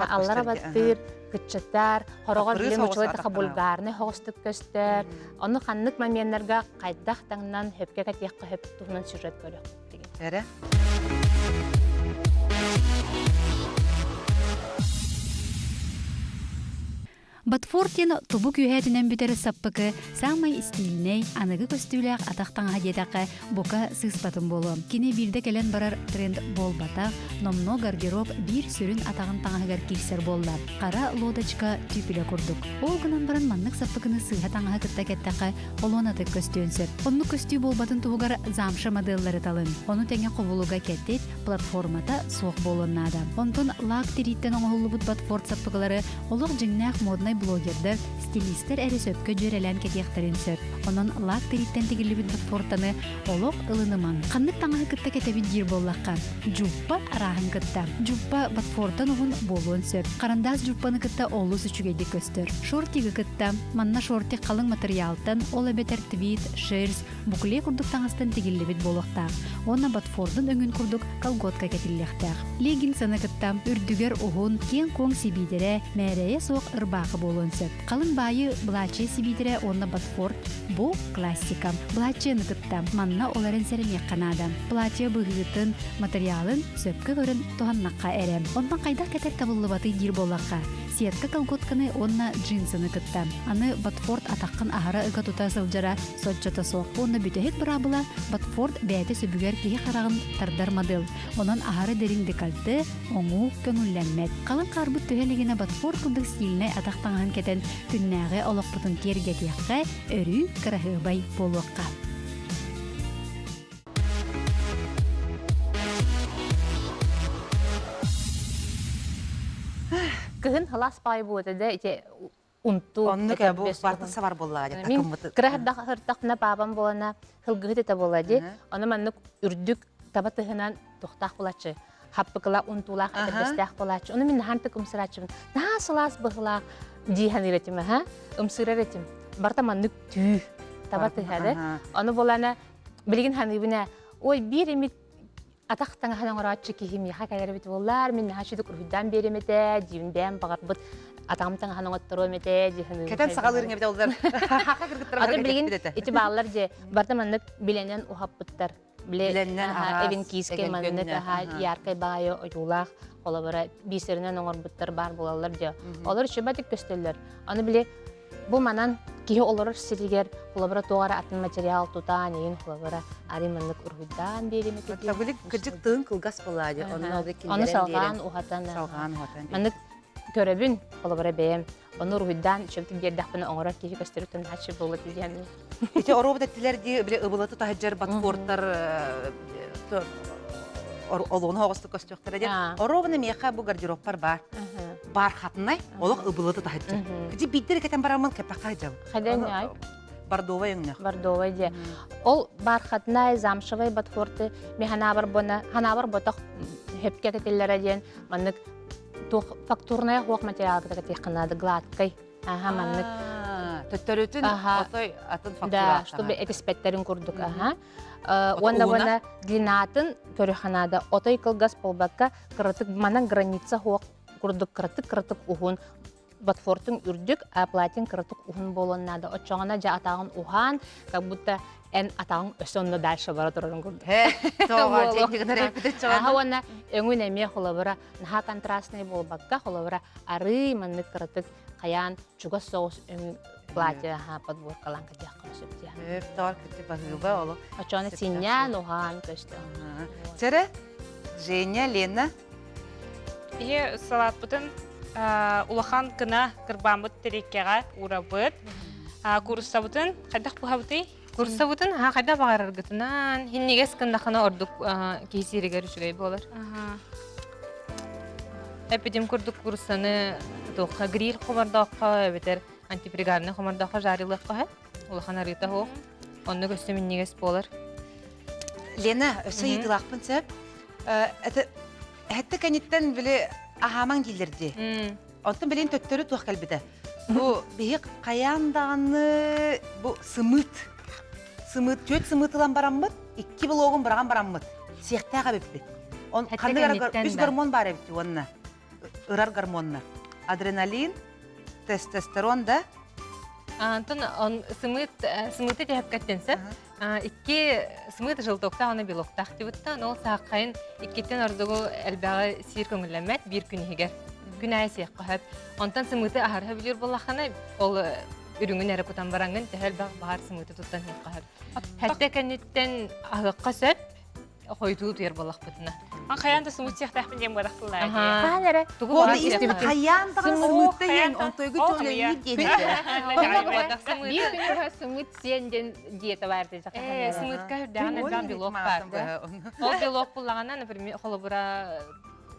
аллара баттыыр кыччатар хороҕор билим учуой бульгарный хоҕустук көстөр ону ханнык моменнарга хайдах таҥнан хөпкө кэтиэххэ хөп туһунан сюжет көрүөх Эрэ. Ботфорт диэн тубу күүһээтинэн бүтэр саппыкы саамай истиилинэй, аныгы көстүүлээх атах таҥаһа диэтэххэ, бука сыыспатым буолуо. Кини биирдэ кэлэн барар тренд буолбатах, номнуо гардероб биир сүрүн атаҕын таҥаһыгар киирсэр буолла. Хара лодочка түүпүлэ курдук. Ол гынан баран маннык саппыкыны сыыһа таҥаһы кытта кэттэххэ, олуонатык көстүөн сөп. Оннук көстүү буолбатын туһугар замша моделлары талыҥ. Ону тэҥэ хобулуга кэтит, платформата суох буолуон наада. Онтон лак тирииттэн оҥоһуллубут ботфорт саппыкылары олох дьиҥнээх моднай блогердар, стилистэр эрэ сөпкө дьүөрэлээн кэтиэхтэрин сөп. Онон лак тирииттэн тигиллибит ботфортаны олох ылынымаҥ. Ханнык таҥаһы кытта кэтэбит диир буоллахха, дьууппа арааһын кытта. Дьууппа ботфортан уһун буолуон сөп. Харандаас дьууппаны кытта олус үчүгэйдик көстөр. Шортигы кытта Манна шортик халыҥ матырыйаалтан, ол эбэтэр твид, шерсть, букле курдук таҥастан тигиллибит буолуохтаах уонна ботфордун өҥүн курдук колготка кэтиллиэхтээх. Леггинсаны кытта үрдүгэр уһун, киэҥ-куоҥ сибиитэрэ, мээрэйэ суох ырбаахы буолуон сөп. Халыҥ баайы былаачыйа сибиитэрэ уонна ботфорд бу классика. Былаачыйаны кытта манна ол эрэн сэрэниэххэ наада. Платье быһыытын, матырыйаалын сөпкө көрөн туһаннахха эрэ. Онтон хайдах кэтэр табыллыбатый диир буоллахха, сетка колготканы уонна джинсыны кытта. Аны Ботфорд атаххын аһара ыга тута сылдьара соччото суох. Уонна бүтэһик быраабыла Ботфорд бэйэтэ сөбүгэр киһи хараҕын тардар модель. Онон аһара дириҥ декольте, оҥуу көҥүллэммэт. Халыҥ хаарбыт түһэ илигинэ Ботфорд курдук стильнэй атах таҥаһын кэтэн күннээҕи олохпутун киэргэтиэххэ, өрүү кыраһыабай буолуохха. Кыһын халаас паай буота да ити унту Оннук ээ бу бартын сабар буоллаҕа дии Мин такыммыт. кыра сырдахпына паапам буолана сылгыһыт этэ буолла дии. Ону маннык үрдүк таба тыһынан тухтаах булаччы хаппыкыла унтуулаах этэрбэстээх буолааччы. Ону мин наһаан тык ымсырааччыбын. Наһаа сылаас быһылаах дии саныыр этим аха. Ымсыырар этим. Барта маннык түү таба тыһа да. Ону буолана билигин саныыбын ээ ой биир эмит атах таҥаһын оҥорооччу киһи миэхэ кэлэр эбит буоллар, мин наһаа үчүгэй уруһуйдаан биэриэм этэ, дьиибин бэйэм баҕарбыт атаҕым таҥаһын оҥотторуом этэ, дьиһин Кэтэн саҕалыырыҥ эбит оллар. Хаха кыргыттара Атын билигин ити бааллар дьэ, барыта маннык билэнэн уһаппыттар. Билэннэн араас эбин киискэ маннык аха яркай баайы ойуулаах холобура бисеринэн оҥорбуттар баар буолаллар дьэ. Олор үчүгэйдик көстөллөр. Аны били Бу манан киһи олорор сиригэр холобура туох эрэ атын материал тутаан иин холобура арый маннык уруһуйдаан биэриим этэ дии. Били кырдьык тыын кылгас буолаа дии. Онно ол Ону салҕаан уһатан салҕаан уһатан. Маннык көрөбүн холобура бэйэм. Ону уруһуйдаан үчүгэйдик биэрдэхпинэ оҥорор киһи көстөрүттэн наһаа буолуо диэн. Ити оруобут эттилэр дии били ыбылаты таһыдьар ботфорттар олуона оҕостук көстүөхтэрэ диэн. Оруобуна миэхэ бу гардеробпар баар. Бархатнай олох ыбылыты таһыччы. Кыдьы биирдэр кэтэн бараммын кэппэххэ сылдьабын. Хайдах Бордовай өҥнөх. Бордовай дьэ. Ол бархатнай, замшевай ботфорты ми ханаабар бона ханаабар ботох хөпкө кэтиллэрэ диэн маннык туох фактурная хуох материалга кэтиэххэ наада гладкай. Аха маннык. Төттөрүтүн отой атын фактура. Да, чтобы этиспеттерин курдук аха. Уонна уонна длинатын көрүөххэ наада. Отой кылгас буолбакка кыратык манан граница хуох курдук кыратык-кыратык уһун ботфортуҥ үрдүк, а платин кыратык уһун буолуон наада. Оччоҕуна дьэ атаҕын уһаан, как будто эн атаҕыҥ өссө онно дальше бара турарын курдук. Аха уонна өҥүн эмиэ холобура наһаа контрастный буолбакка, холобура арыы маннык кыратык хайаан чугас соҕус өҥ платье аха подборкалаан кэтиэххэ сөп диэн. Өп тоор кытты баһыыба олох. Оччоҕуна синньээн уһаан көстө. Чэрэ, Женя, Лена, Ийэ салааппытын улахан гына кырбааммыт тэриэккэҕэ уурабыт. Кууруссабытын хайдах буһабытый? Кууруссабытын аһа хайдах баҕараргытынан хиннигес гыннахына ордук киһи сииригэр үчүгэй буолар. Эппитим курдук кууруссаны туохха гриль хомордооххо эбэтэр антипригарный хомордооххо жарилыахха сөп. Улахан арыыта суох. Онно өссө минньигэс буолар. Лена, өссө ыйытыылаахпын сөп. Это эһэтте кэнниттэн били аһаамаҥ дииллэр дии. Онтон билин төттөрү туох кэлбитэ. Бу биһи хайаан даҕаны бу сымыыт. Сымыыт, түөт сымыыт ылан бараммыт, икки блогун быраҕан бараммыт. Сиэхтээх эбиппит. Он ханнык үс гормон баар эбит уонна ырар гормоннар. Адреналин, тестостерон да. Антон он сымыыт сымыыты тэһэпкэттэн сөп. Икки сымыыт желтоктаах уонна белоктаах диэбиттэн ол сааххайын иккиттэн ордугу элбэҕи сиир көҥүллэммэт биир күн иһигэр. Күн аайы сиэххэ сөп. Онтон сымыыты аһарыһа билиир буоллаххына ол үрүҥүн эрэ кутан бараҥҥын төһө элбэх баҕар сымыыты туттан иһиэххэ сөп. Хэттэ кэнниттэн аһыахха сөп. хойутуу утуйар буоллахпытына. Ан хайаан да сымыт сиэхтээхпин диэн буолах тыллаа дии. Хаан эрэ. Тугу Уонна баҕар истибит сиэхпитин. хайаан даҕаны сымыытта иһэн онтойгу Ол чөлөйүүр диэн этэ. Биир күн быһа сымыт сиэн диэн диета баар дии Э, сымыытка үрдээҕин элбэх белок баар. Ол белок буллаҕына, например, холобура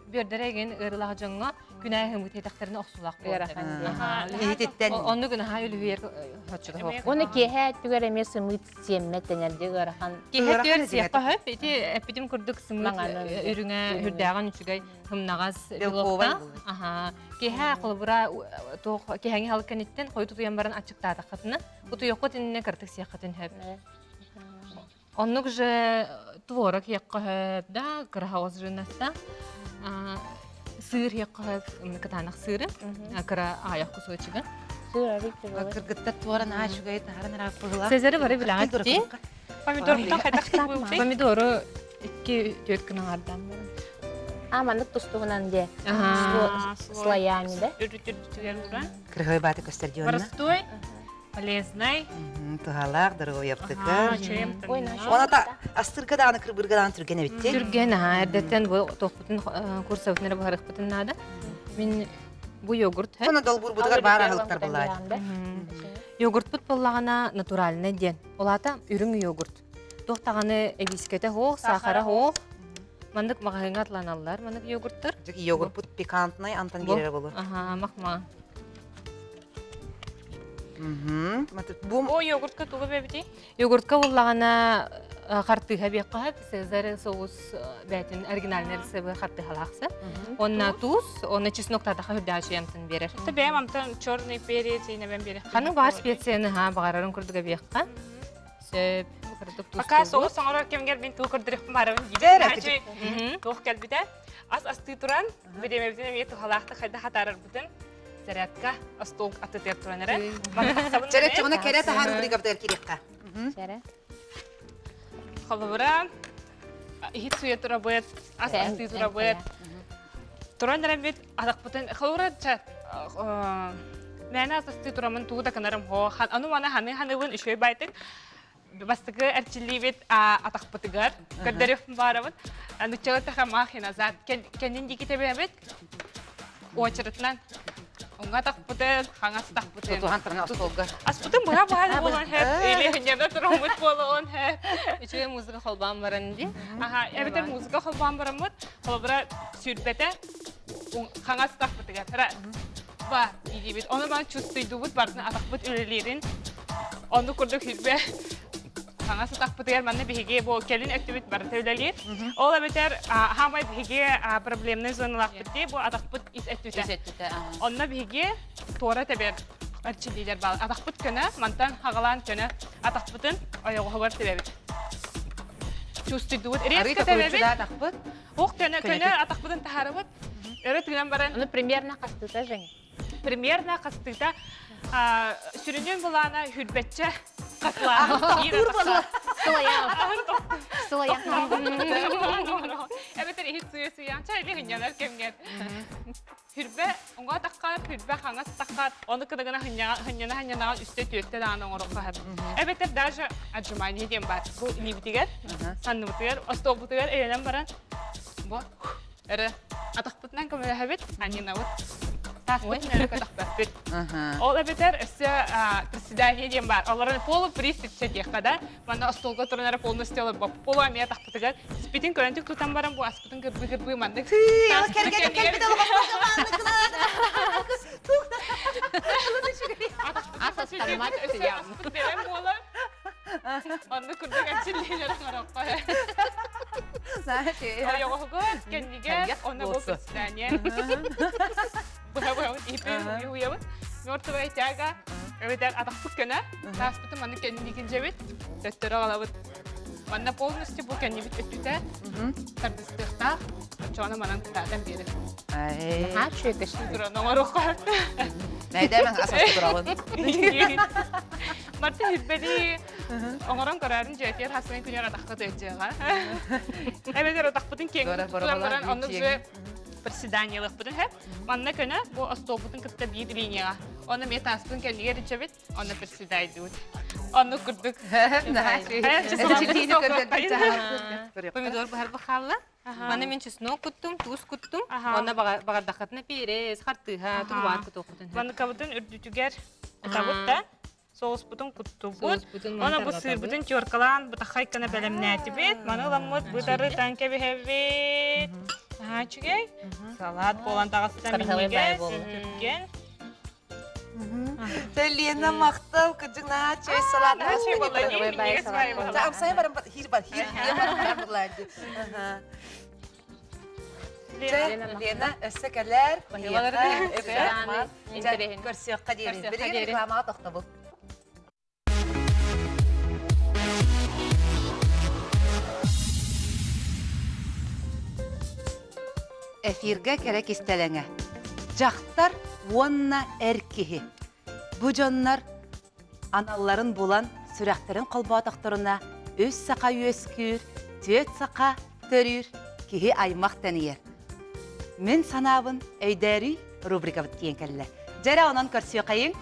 бүөрдэрэ игин ыарыылаах дьоҥҥо күн аайы сымыыт иһитэхтэринэ охсулаах Ыарахан буолар. Иһититтэн. Оннук наһаа үлүһүйэр хоччута суох. Уонна киэһэ өттүгэр эмиэ сымыыт сиэммэт дэнэрди ыарахан. Киэһэ түөр сиэххэ сөп. Ити эппитим курдук сымыыт үрүҥэ үрдээҕин үчүгэй сымнаҕас белоктаах. Аха. Киэһэ холобура туох киэһэҥи халык кэнниттэн хойут утуйан баран аччыктаатаххытына утуйуоххут иннинэ кыратык сиэххитин сөп. Оннук же творог иэххэ сөп да, кыра хаҕыс жирностаах. Сыыр иэххэ сөп, кытаанах сыыры, кыра аҕыйах кусочегын. Сыыр арый тыбылы. Кыргыттар туоран аа үчүгэй таһаран ырааппыһылаах. Цезари бары билэҕит дии. Помидорбутан хайдах буолбутуй? Помидору 2-4 гына аҥардаан баран. А маннык тустугунан дии. Слоями да? Үрүт-үрдүтүгэр ууран. Кыргый бааты көстөр дии онно. Простой. Полезный. Туһалаах, доруобуйаптыкар. Оны астырга даҕаны кырбырга даҕаны түргэн эбитти. Түргэн, аха, эрдэттэн бу туохпутун курсабытын эрэ буһарыахпытын наада. Мин бу йогурт. Соно долбуурбутугар баар аһылыктар буллаат. Йогуртпут буоллаҕына натуральный диэн. Ол аата үрүҥ йогурт. Туох даҕаны эбиискэтэ суох, саахара суох. Маннык маҕаһыыҥҥа атланаллар маннык йогурттар. Йогурпут пикантный антан биэрэр болу. Аха, махма. Бу О, йогуртка тугу бэбити? Йогуртка буллаҕына хартыыһа биэххэ Цезарь соус бээтин оригинальный рецебы хартыыһалаахсы. Онна туус, онно чеснок татаха үрдээчи ямтын берер. Это бэйэм амтан черный перец инэбэн берер. Ханы баар специяны ха баҕарарын курдук эбиэххэ. Сөп. Пока соус оҥорор кэмгэр мин туу көрдөрүөхпүн барабын диибин. Туох кэлбитэ. Ас астыы туран, бириэмэбитин эмиэ туһалаахтык хайдах атаарарбытын зарядка остуол аттытыгар туран эрэ. Чэрэ чоҕуна кэрэ таһаар рубрикабытыгар киириэххэ. Чэрэ. Холобура, иһит суйа турабыт, ас астыы турабыт. Туран эрэбит атахпытын холобура мээнэ ас астыы турамын тугу да кынарым хоо. Аны маны ханы ханыбын үчүгэй байтык бастакы эрчиллиибит атахпытыгар көрдөрүөх баарабыт. Нуччала таха махи назад. Кэннин диэки тэбэбит. Очередынан уҥа атахпытын, хаҥас атахпытын. Тутуһан туран остуолга. Аспытын быһа быһа буолан хэп, или хынньана туруммут буолуон хэп. Үчүгэй музыка холбоон баран дии. Аха, эбэтэр музыка холбоон бараммыт, холобура сүүрбэтэ хаҥас атахпытыгар. Раз, два диибит. Ону бан чувствуйдубут бартын атахпыт үлэлиирин. Ону курдук хүрбэ хаҥас атахпытыгар манна биһиги бу кэлин өттүбүт барыта үлэлиир. Ол эбэтэр хаамай биһиги проблемный зоналаахпыт дии, бу атахпыт ис өттүтэ. Ис өттүтэ. Онно биһиги туора тэбэр эрчиллиилэр баар. Атахпыт көнө, мантан хаҕалаан көнө атахпытын ойоҕоһугар тэбэбит. Чувствуйдубут. Резко тэбэбит. атахпыт. Ох көнө көнө атахпытын таһаарабыт. Өрө тыынан баран. Ону примерно хастыыта Женя? Примерно хастыыта сүрүнүн былаана хүрбэччэ хаслаан. Сылайа. Эбэтэр иһит сыйа-сыйаан чай или хынньанар кэмҥэр. Хүрбэ уҥа атаххар, хүрбэ хаҥас атаххар, ону кыныгына хынньана-хынньанаҕын үстэ-түөртэ даҕаны оҥороххо сөп. Эбэтэр даже отжимание диэн баар. Бу илиибитигэр, санныбытыгар, остуолбутугар өйөнөн баран бу эрэ атахпытынан көмөлөһөбүт, анньынабыт. Тааспытын өрө көтөхпөппүт. Ол эбэтэр өссө приседание диэн баар. Олорон полуприседче диэххэ да, манна остуолга туран эрэ полностью олорбоп. Полу эмиэ атахпытыгар испитин көрөнтүк тутан баран бу аспытын кырбыы-кырбыы маннык. Кэргэним кэлбит Ас астарымат аспыт бэлэм буолар. Оннук курдук эрчиллиилэр оҥороххо. Ойоҕоһугар, кэннигэр, онно бу приседание. Быһа-быһабыт иһиппин уйабыт. Мертвая тяга. Эбэтэр атахпыт көнө. Тааспытын маннык кэнники килдьэбит. Төттөрү аҕалабыт. Манна полностью бу кэннибит өттүтэ тардыстыахтаах. Оччоҕуна манан кытаатан биэрэр. Наһаа үчүгэй көстүү. Туран оҥоруохха. Найдэмэн ас турабын. Марта хүрбэли оҥорон көрөөрүн дьиэтигэр хасыгын күнүөр атахха тыачыаҕа. Эбэтэр атахпытын киэҥ тутан баран оннук же приседаниелыахпытын хэп. Манна көнө бу остуолбутун кытта биир линияҕа. Онно эмиэ тааспын кэннигэр ичэбит, онно приседайдыбыт. Оннук курдук. Помидор быһарбы хаалла. Маны мин чеснок куттум, туус куттум. Онно баҕардаххытына перец, хартыыһа, тугу баар кутуоххутун. Маныкабытын үрдүтүгэр кутабыт да соуспутун куттубут. Оны бу сыырбытын теркалаан бытаххай гына бэлэмнээтибит. Маны ыламмыт бытарытан кэбиһэбит. Наһаа үчүгэй. Салат буолан таҕыста минньигэс, түргэн. Лена махтал кырдьык наһаа чэй салат. Наһаа чэй буолла дии, минньигэс баайы буолла. Амсайа баран хир бар, хир хир бар Лена, өссө кэлэр. Көрсүөххэ диэри. Билигин рекламаҕа тохтобул. Эфиргэ кэрэ кистэлэҥэ. Дьахтар уонна эр киһи. Бу дьоннор аналларын булан, сүрэхтэрин холбоотохторуна үс саха үөскүүр, түөрт саха төрүүр, киһи аймах тэнийэр. Мин санаабын өйдөөрүй рубрикабыт тиийэн кэллэ. Дьэрэ онон көрсүөххэйиҥ.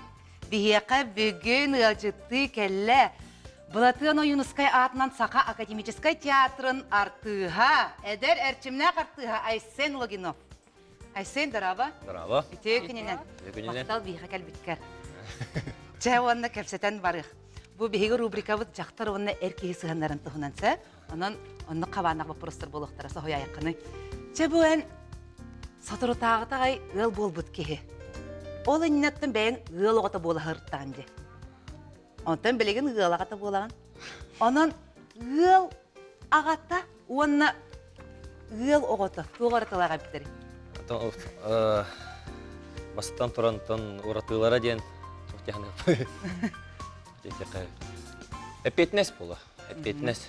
Биһиэхэ бүгүн ыалдьыттыы кэллэ. Былатыан Ойуунускай аатынан Саха академическай театрын артыыһа, эдэр эрчимнээх артыыһа Айсен Логинов. Айсен, дорообо. Дорообо. Үтүө күнүнэн. Үтүө күнүнэн. Махтал биһиэхэ кэлбиккэр. Чэ уонна кэпсэтэн барыах. Бу биһиги рубрикабыт дьахтар уонна эр киһи сыһыаннарын туһунан сэ. Онон оннук хабааннаах боппуруостар буолуохтара соһуйаайаххыный. Чэ бу эн соторутааҕыта аҕай ыал буолбут киһи. Ол иннинэттэн бэйэҥ ыал оҕото буола сырыттаҕын дии. Онтон билигин ыал аҕата буолаҕын. Онон ыал аҕата уонна ыал оҕото туох уратылаах эбиттэрий? Бастатан туран уратыылара диэн эппиэтинэс буолуо. Эппиэтинэс.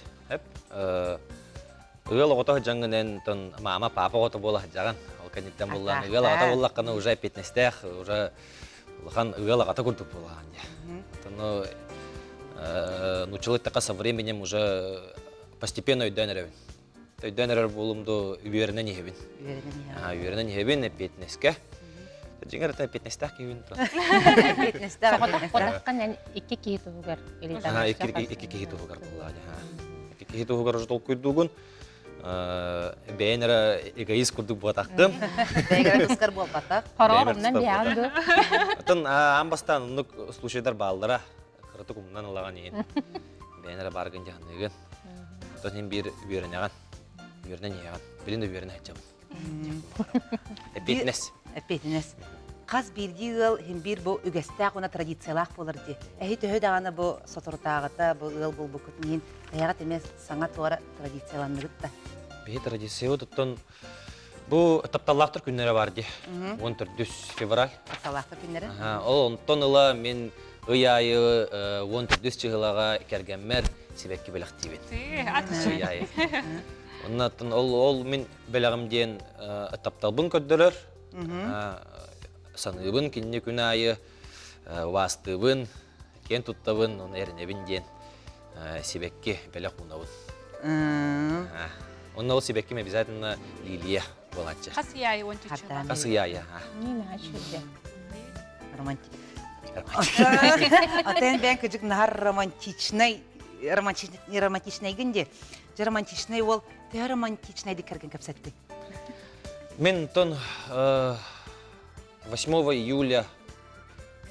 Ыал оҕото сылдьаҥҥын тон мама, папа оҕото буола сылдьаҕын. Ол кэнниттэн буллаан ыал аҕата буоллаххына уже эппиэтинэстээх, уже улахан ыал аҕата курдук буолаҕын дии. Ону нууччалыы эттэххэ со временем уже постепенно өйдөөн эрэбин. Өйдөөн эрэр буолум дуу үөрэнэн иһэбин. Үөрэнэн иһэбин. Үөрэнэн иһэбин эппиэтинэскэ. Дьиҥэр это эппиэтинэстээх киһибин. Эппиэтинэстээх. Соҕотох эн икки киһи туһугар Икки киһи туһугар буоллаҕа Икки киһи туһугар уже толкуйдуугун. Бэйэн эрэ эгоист курдук буотахтым. Бэйгэрэ тускар буолбатах. Хороҕор умнан биһэҕин дуу. Оттон аан бастаан оннук случайдар бааллара. Кыратык умнан ылаҕын иһин. Бэйэн эрэ бааргын дьаһаныыгын. Оттон иһин биир үөрэнэҕин. Үөрэнэн иһэҕин. Билин да үөрэнэ сылдьабын. Эппиэтинэс. Эппиэтинэс. Хас биирдии ыал иһин биир бу үгэстээх уонна традициялаах буолар дии. Эһи төһө даҕаны бу соторутааҕыта бу ыал буолбуккут иһин бэйэҕит эмиэ саҥа туора традицияланныгыт да? Биһи традициябыт оттон бу тапталлаахтар күннэрэ бар дии. 14 февраль. Тапталлаахтар күннэрэ? Ол онтон ыла мин ый аайы 14 чыһылаҕа кэргэммэр сибэкки бэлэхтиибин. Ый аайы. Онно ол ол мин бэлэҕим диэн тапталбын көрдөрөр. Саныыбын кинини күн аайы убаастыыбын, киэн туттабын, оны эрэнэбин диэн сибэкки бэлэх уунабын. Онно ол сибэкким обязательно лилия буолааччы. Хас ый аайы уон чуччу. Хас ый аайы. Романтик. Атын бэйэн кыдьык нахар романтичный романтичный гын де. Дьэ романтичный уол төһө романтичный диккэргин кэпсэттиҥ? Мин тон 8 июля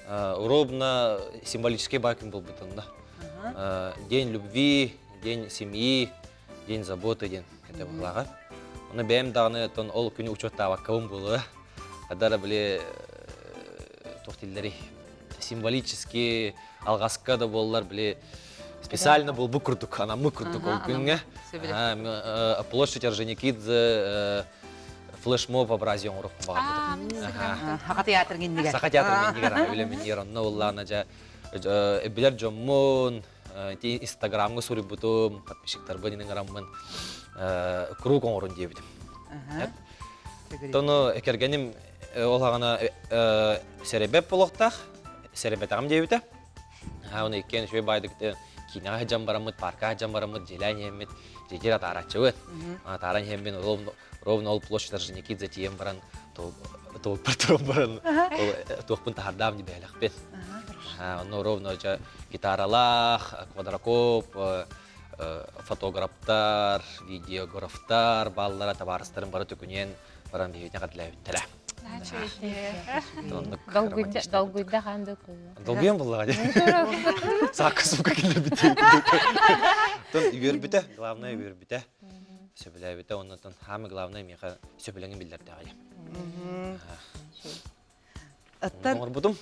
ровно символический бакин буолбутунна. День любви, день семьи, день заботы диэн это буолаҕа. Оны бэйэм даҕаны тон ол күнү учуоттаабаккабын буолуо. Адара били туох дииллэрий символически алҕаска да буоллар били специально буолбут курдук, анаммыт курдук ол күҥҥэ. Площадь Орджоникидзе флешмоб образия оҥоруохпун баҕарбытым. Саха театрын иннигэр. Саха театрын иннигэр үлэм иннигэр онно уллаана дьэ билэр дьоммун инстаграмҥа суруйбутум, подписчиктарбын иниҥараммын круг оҥорун диэбитим. Тону кэргэним ол аҕана сэрэбэп буолуохтаах, сэрэбэтэҕим диэбитэ. Оны иккиэн үчүгэй баайдык киинэҕэ сылдьан бараммыт, паркаҕа сылдьан бараммыт, дьиэлээн иһэммит, дьиэтигэр атаарааччыбыт. Атааран иһэммин ровно ол площадь Орджоникидзе тиийэн баран туолпар туран баран ол туохпун таһардаам дии бэһэлэхпин. Онно ровно дьэ гитаралаах, квадрокоп, фотографтар, видеографтар бааллара табаарыстарым бары төкүнүйэн баран биһигини хатылаабыттара. Долгуйда хаан да Долгуйан буллаҕа дии. Саакка сука киллэрбит. Тон үөрбүтэ, главное үөрбүтэ. Сөбүлээбитэ, оннотон самое главное миэхэ сөбүлэҥин биллэрдэҕэ. Оттон Оҥорбутум.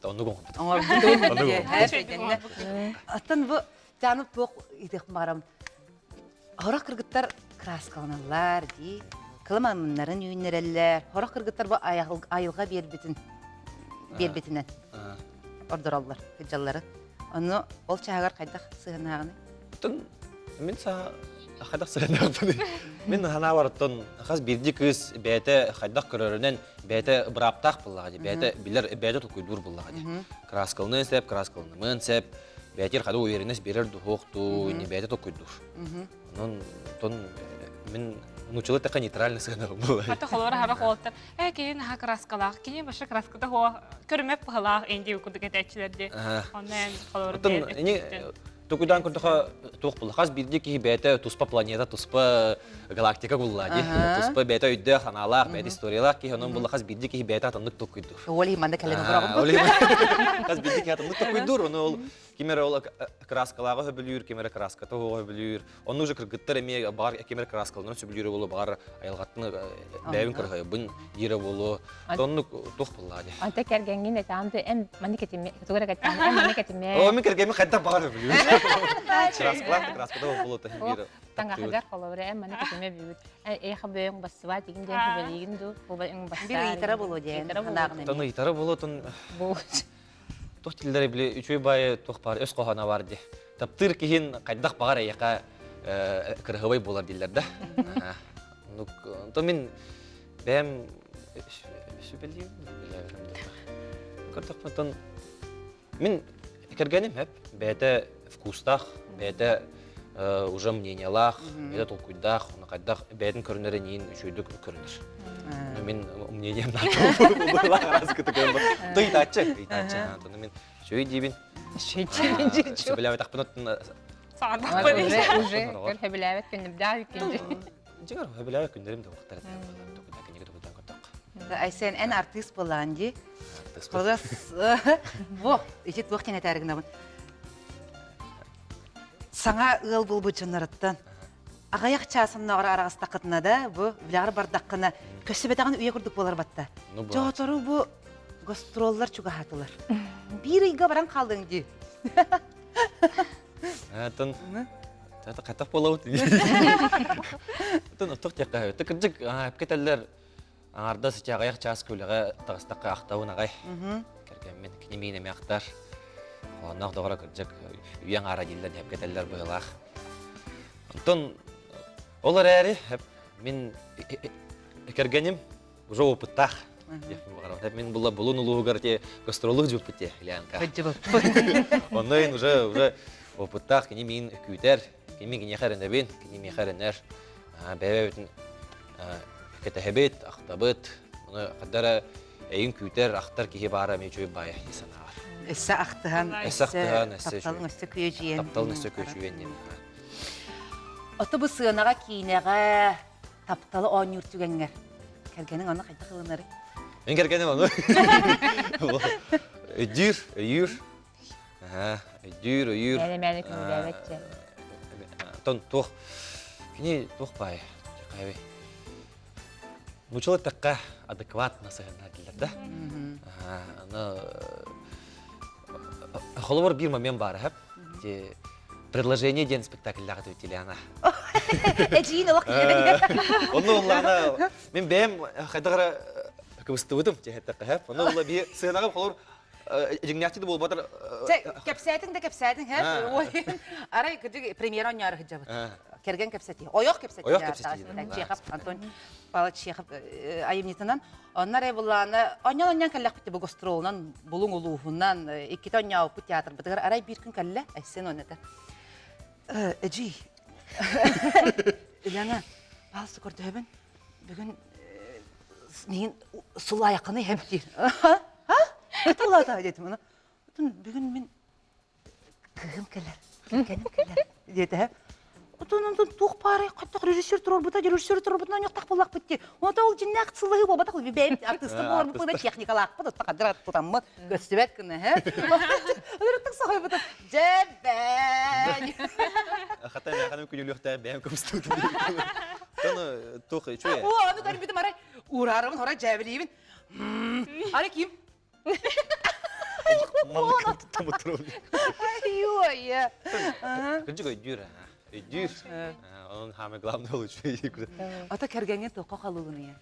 Оннук оҥорбутум. Оҥорбутум. Оттон бу Тяну туох итих барам. Хорох кыргыттар краскаланаллар дии. Кыламаннарын үүннэрэллэр. Хорох кыргыттар бу айылҕа биэрбитин биэрбитинэн ордороллор кыдьаллары. Ону ол чааһыгар хайдах сыһыаннааҕыный? Оттон мин саа хайдах сыһыаннаахпыный? Мин санаабар оттон хас биирдии кыыс бэйэтэ хайдах көрөрүнэн бэйэтэ бырааптаах буоллаҕа дии, бэйэтэ билэр, бэйэтэ толкуйдуур буоллаҕа дии. Краскалыныан сөп, краскалынымыан сөп, бэйэтигэр хада уверенность биэрэр духуохтуу, не бэйэтэ толкуйдуур. Онон тон мин нууччалыы эттэххэ нейтральный сыанаҕым буолар. Хата холоро хара холоттар ээ кини наһаа краскалаах, кини баша краската хуа көрүмэк быһалаах инди курдук этээччилэр дии. Онно эн холоро Тукудан көрдөхө туох буолла хас биирдии киһи бэйэтэ туспа планета, туспа галактика булла дии. Туспа бэйэтэ өйдөөх, санаалаах, бэйэтэ историялаах киһи, онон булла хас биирдии киһи бэйэтэ атыннык толкуйдуур. Ол иһин манна кэлэн Хас биирдии киһи атыннык толкуйдуур, ону ол. Ким эрэ ол краскалааҕы сөбүлүүр, ким эрэ краската суоҕу сөбүлүүр. Онно уже кыргыттар эмиэ баҕар ким эрэ краскаларын сөбүлүүрэ буолуо, баҕар айылҕаттан бэйэбин кырыһайбын диирэ буолуо. Оннук туох буоллаа дии. Ante кэргэҥҥин этаам да эм маны кэтиме тугу эрэ кэттээн эм маны кэтиме. О, мин кэргэммин хайдах баҕар сөбүлүүр. Краскалаах да краската буолуо биир. Таҥаһыгар холобура эм маны кэтиме бүгүт. Эйха бэйэҥ бассыбаа тигин диэн сүбэлиигин дуу, буба эҥ бассаа. Бир ыйытара буолуо диэн. Тон ыйытара буолуо тон туох тиллэрэ били үчүгэй баайы туох баар өс хоһооно бар дии. Таптыыр киһин хайдах баҕар эйиэхэ кырыһыбай буолар дииллэр да. То мин бэйэм сүбэлиим Көрдөхпүн Мин кэргэним эп бэйэтэ вкустаах, бэйэтэ уже мнениялаах, бэйэтэ толкуйдаах, ону хайдах бэйэтин көрүнэр эниин үчүгэйдик көрүнэр. Мин мнением Ыйытааччы, ыйытааччы. Ону мин үчүгэй диибин. Үчүгэй диибин. Сөбүлээбэтэхпин Уже, уже көр сөбүлээбэт күннүм иккинчи. Дьиҥэр сөбүлээбэт күннэрим да уохтар этэ. Айсен, эн артыыс буолаан дии. Холос, во, ити туох диэн этээри гынабын. Саҥа ыал буолбут дьонноруттан аҕыйах чаасыннаҕар араҕастаххытына да, бу үлэҕэр бардаххына, көссүбэтэҕин үйэ курдук буолар батта. Дьоҕотору бу гастроллар чугаһаатылар. Биир ыйга баран хааллыҥ дии. Атын хатах буолабыт. Атын оттох диэххэ. Кырдьык, эпкетеллер Аҥардас ити аҕыйах чаас үлэҕэ таҕыстахха ахтабын аҕай. Кэргэммин кини миин эмиэ ахтар. Хоһоонноох доҕоро кырдьык үйэ аҥаара дииллэр эпкетеллер быһыылаах. Онтон ол эрээри мин кэргэним уже опыттаах. Мин була булун улууһугар те гастроллук жуппут те Ильянка. Онно уже уже опыттаах кини миин күүтэр, кини киниэхэ эрэнэбин, кини миэхэ эрэнэр. Бэйэбитин кэтэһэбит, ахтабыт. Ону хадара эйин күүтэр, ахтар киһи баара эмиэ үчүгэй баайа дии санаабар. Өссө ахтыһан, өссө ахтыһан, өссө тапталын өссө күөдьүйэн. Тапталын өссө күөдьүйэн диэн. Ото бу сыанаҕа киинэҕэ тапталы оонньуур түгэҥҥэр кэргэниҥ ону хайдах ылынарый? Мин кэргэним ону өйдүүр, өйүүр. Өйдүүр, өйүүр. Мээнэ-мээнэ көҥүлээбэт Тон туох кини туох баай хайабый Нучал эттэххэ адекватно сыһынна дииллэр да. Аны холобур биир момент баар эһэп. Предложение диэн спектакльлаах этибит Эдьиин олох Онно уллаана мин бэйэм хайдах эрэ кыбыстыбытым дьэһэттэххэ эһэп. Онно улла биир сыанаҕа холобур дьиҥнээхтик да буолбатар Кэпсээтиҥ да кэпсээтиҥ һэ Арай кырдьык премьера оонньоору сылдьабыт. Кэргэн кэпсэтии. Ойох кэпсэтии. Ойох кэпсэтии. Чехов Антон Павлович Чехов айымньытынан. Онно эрэ буллаана онньон-онньон кэллэхпит бу гастролунан булуҥ улууһунан иккитэ онньообуппут театрбытыгар арай биир күн кэллэ Айсен он этэ. Эдьиий Ильяна, паалса көрдөһөбүн. Бүгүн миигин сулаайаххыный иһэм диир. А? Диэтим аны. Бүгүн мин кыыһым кэлэр, кэргэним кэлэр диэтэ. Отон онтон туох баарай хайдах режиссер туруорбута, режиссер туруорбутунан онньохтох буоллахпыт дии. Онто ол дьиннээх сыллаһыы буолбатах бэйэм артыыстар буоларбыт техникалаахпыт, отто хаддара тутаммыт, көстүбэт гына, һэ. Ырыттык соһуйбутум. Дьэбээн! Хата мээханым күнүлүөхтээх бэйэм көмүстүбүтүм. Тону туох үчүгэй. О, аны көрбүтүм арай уураарабын, хорой дьээбилиибин. Ары ким? Ой, Кырдьык өйдүүр, өйдүүр. Онон самое главное ол үчүгэй. Ата кэргэҥҥин туохха халыыбын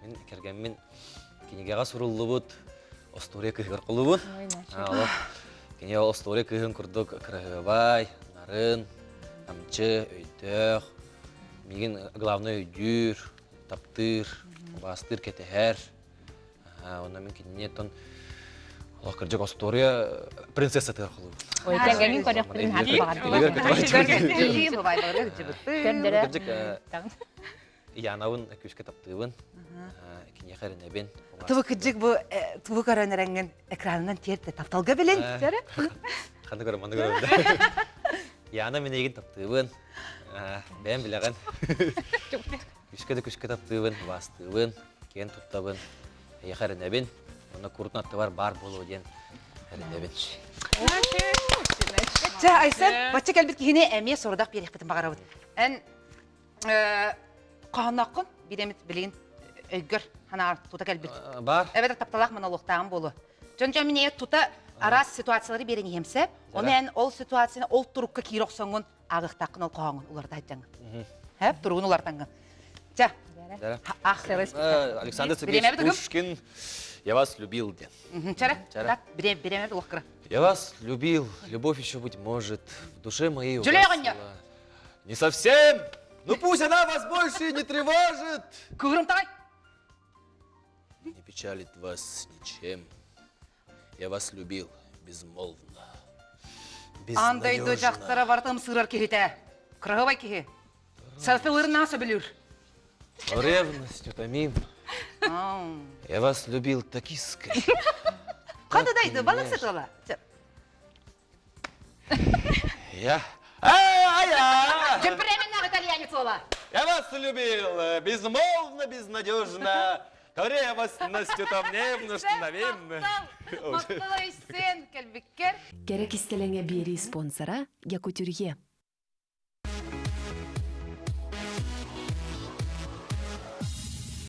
Мин кэргэммин кинигэҕэ суруллубут остуоруйа кыыһыгар холуубун. Кини ол остуоруйа кыыһын курдук кыраһыабай, нарын, намчы, өйдөөх, миигин главное өйдүүр, таптыыр, убаастыыр, кэтэһэр. Онно мин кинини оттон олох кырдьык остуоруйа принцессатыгар холуубун. Ой, кэргэнин көрөхпүн хаһан баҕардым. Кырдьык Янабын күүскэ таптыыбын, киниэхэ эрэнэбин. Тубу кырдьык бу тубу көрөн эрэҥҥин экранынан тиэртэ тапталга билин. Ханна көрөм, манна көрөм. Яна мин эйигин таптыыбын. Бэйэм билэҕин. Күскэ да күскэ таптыыбын, убаастыыбын, киэн туттабын, эйиэхэ эрэнэбин. Онно курутун аттыбар баар буолуо диэн эрэнэбин. Чэ, Айсен, бачча кэлбит киһини эмиэ сорудах биэриэхпитин баҕарабыт. Эн хоһооннооххун биир эмит билигин өйгөр санаар тута кэлбит. Бар. Эбэтэр тапталаах монологтааҕым буолуо. Дьон-дьон миниэ тута араас ситуациялары биэрэн иһиэм сөп. Ону эн ол ситуацияны ол турукка киирэ охсоҥҥун ааҕыахтааххын ол хоһооҥҥун уларыта сылдьаҥҥын. Хэп, туругун улартаҥҥын. Чэ, ах, Александр Сергеевич Пушкин «Я вас любил» диэн. Чара, так, бириэмэ улах Я вас любил, любовь еще быть может, в душе моей угасла. Не совсем, ну пусть она вас больше не тревожит. Кыырым тағай. Не печалит вас ничем. Я вас любил безмолвно. Аан дойду дьахтара барыта ымсыырар киһитэ. Кыраһыбай киһи. Селфилырын сөбүлүүр. Ревность утомим. Я вас любил так искренне. Хата дайды, балык сытыла. Я... А я! Темпераментный итальянец ола. Я вас любил безмолвно, безнадежно. Ревностью утомнем, Махтал Айсен, кэлбиккэр. Кэрэ кистэлэҥэ биэрии спонсора Якутюрье.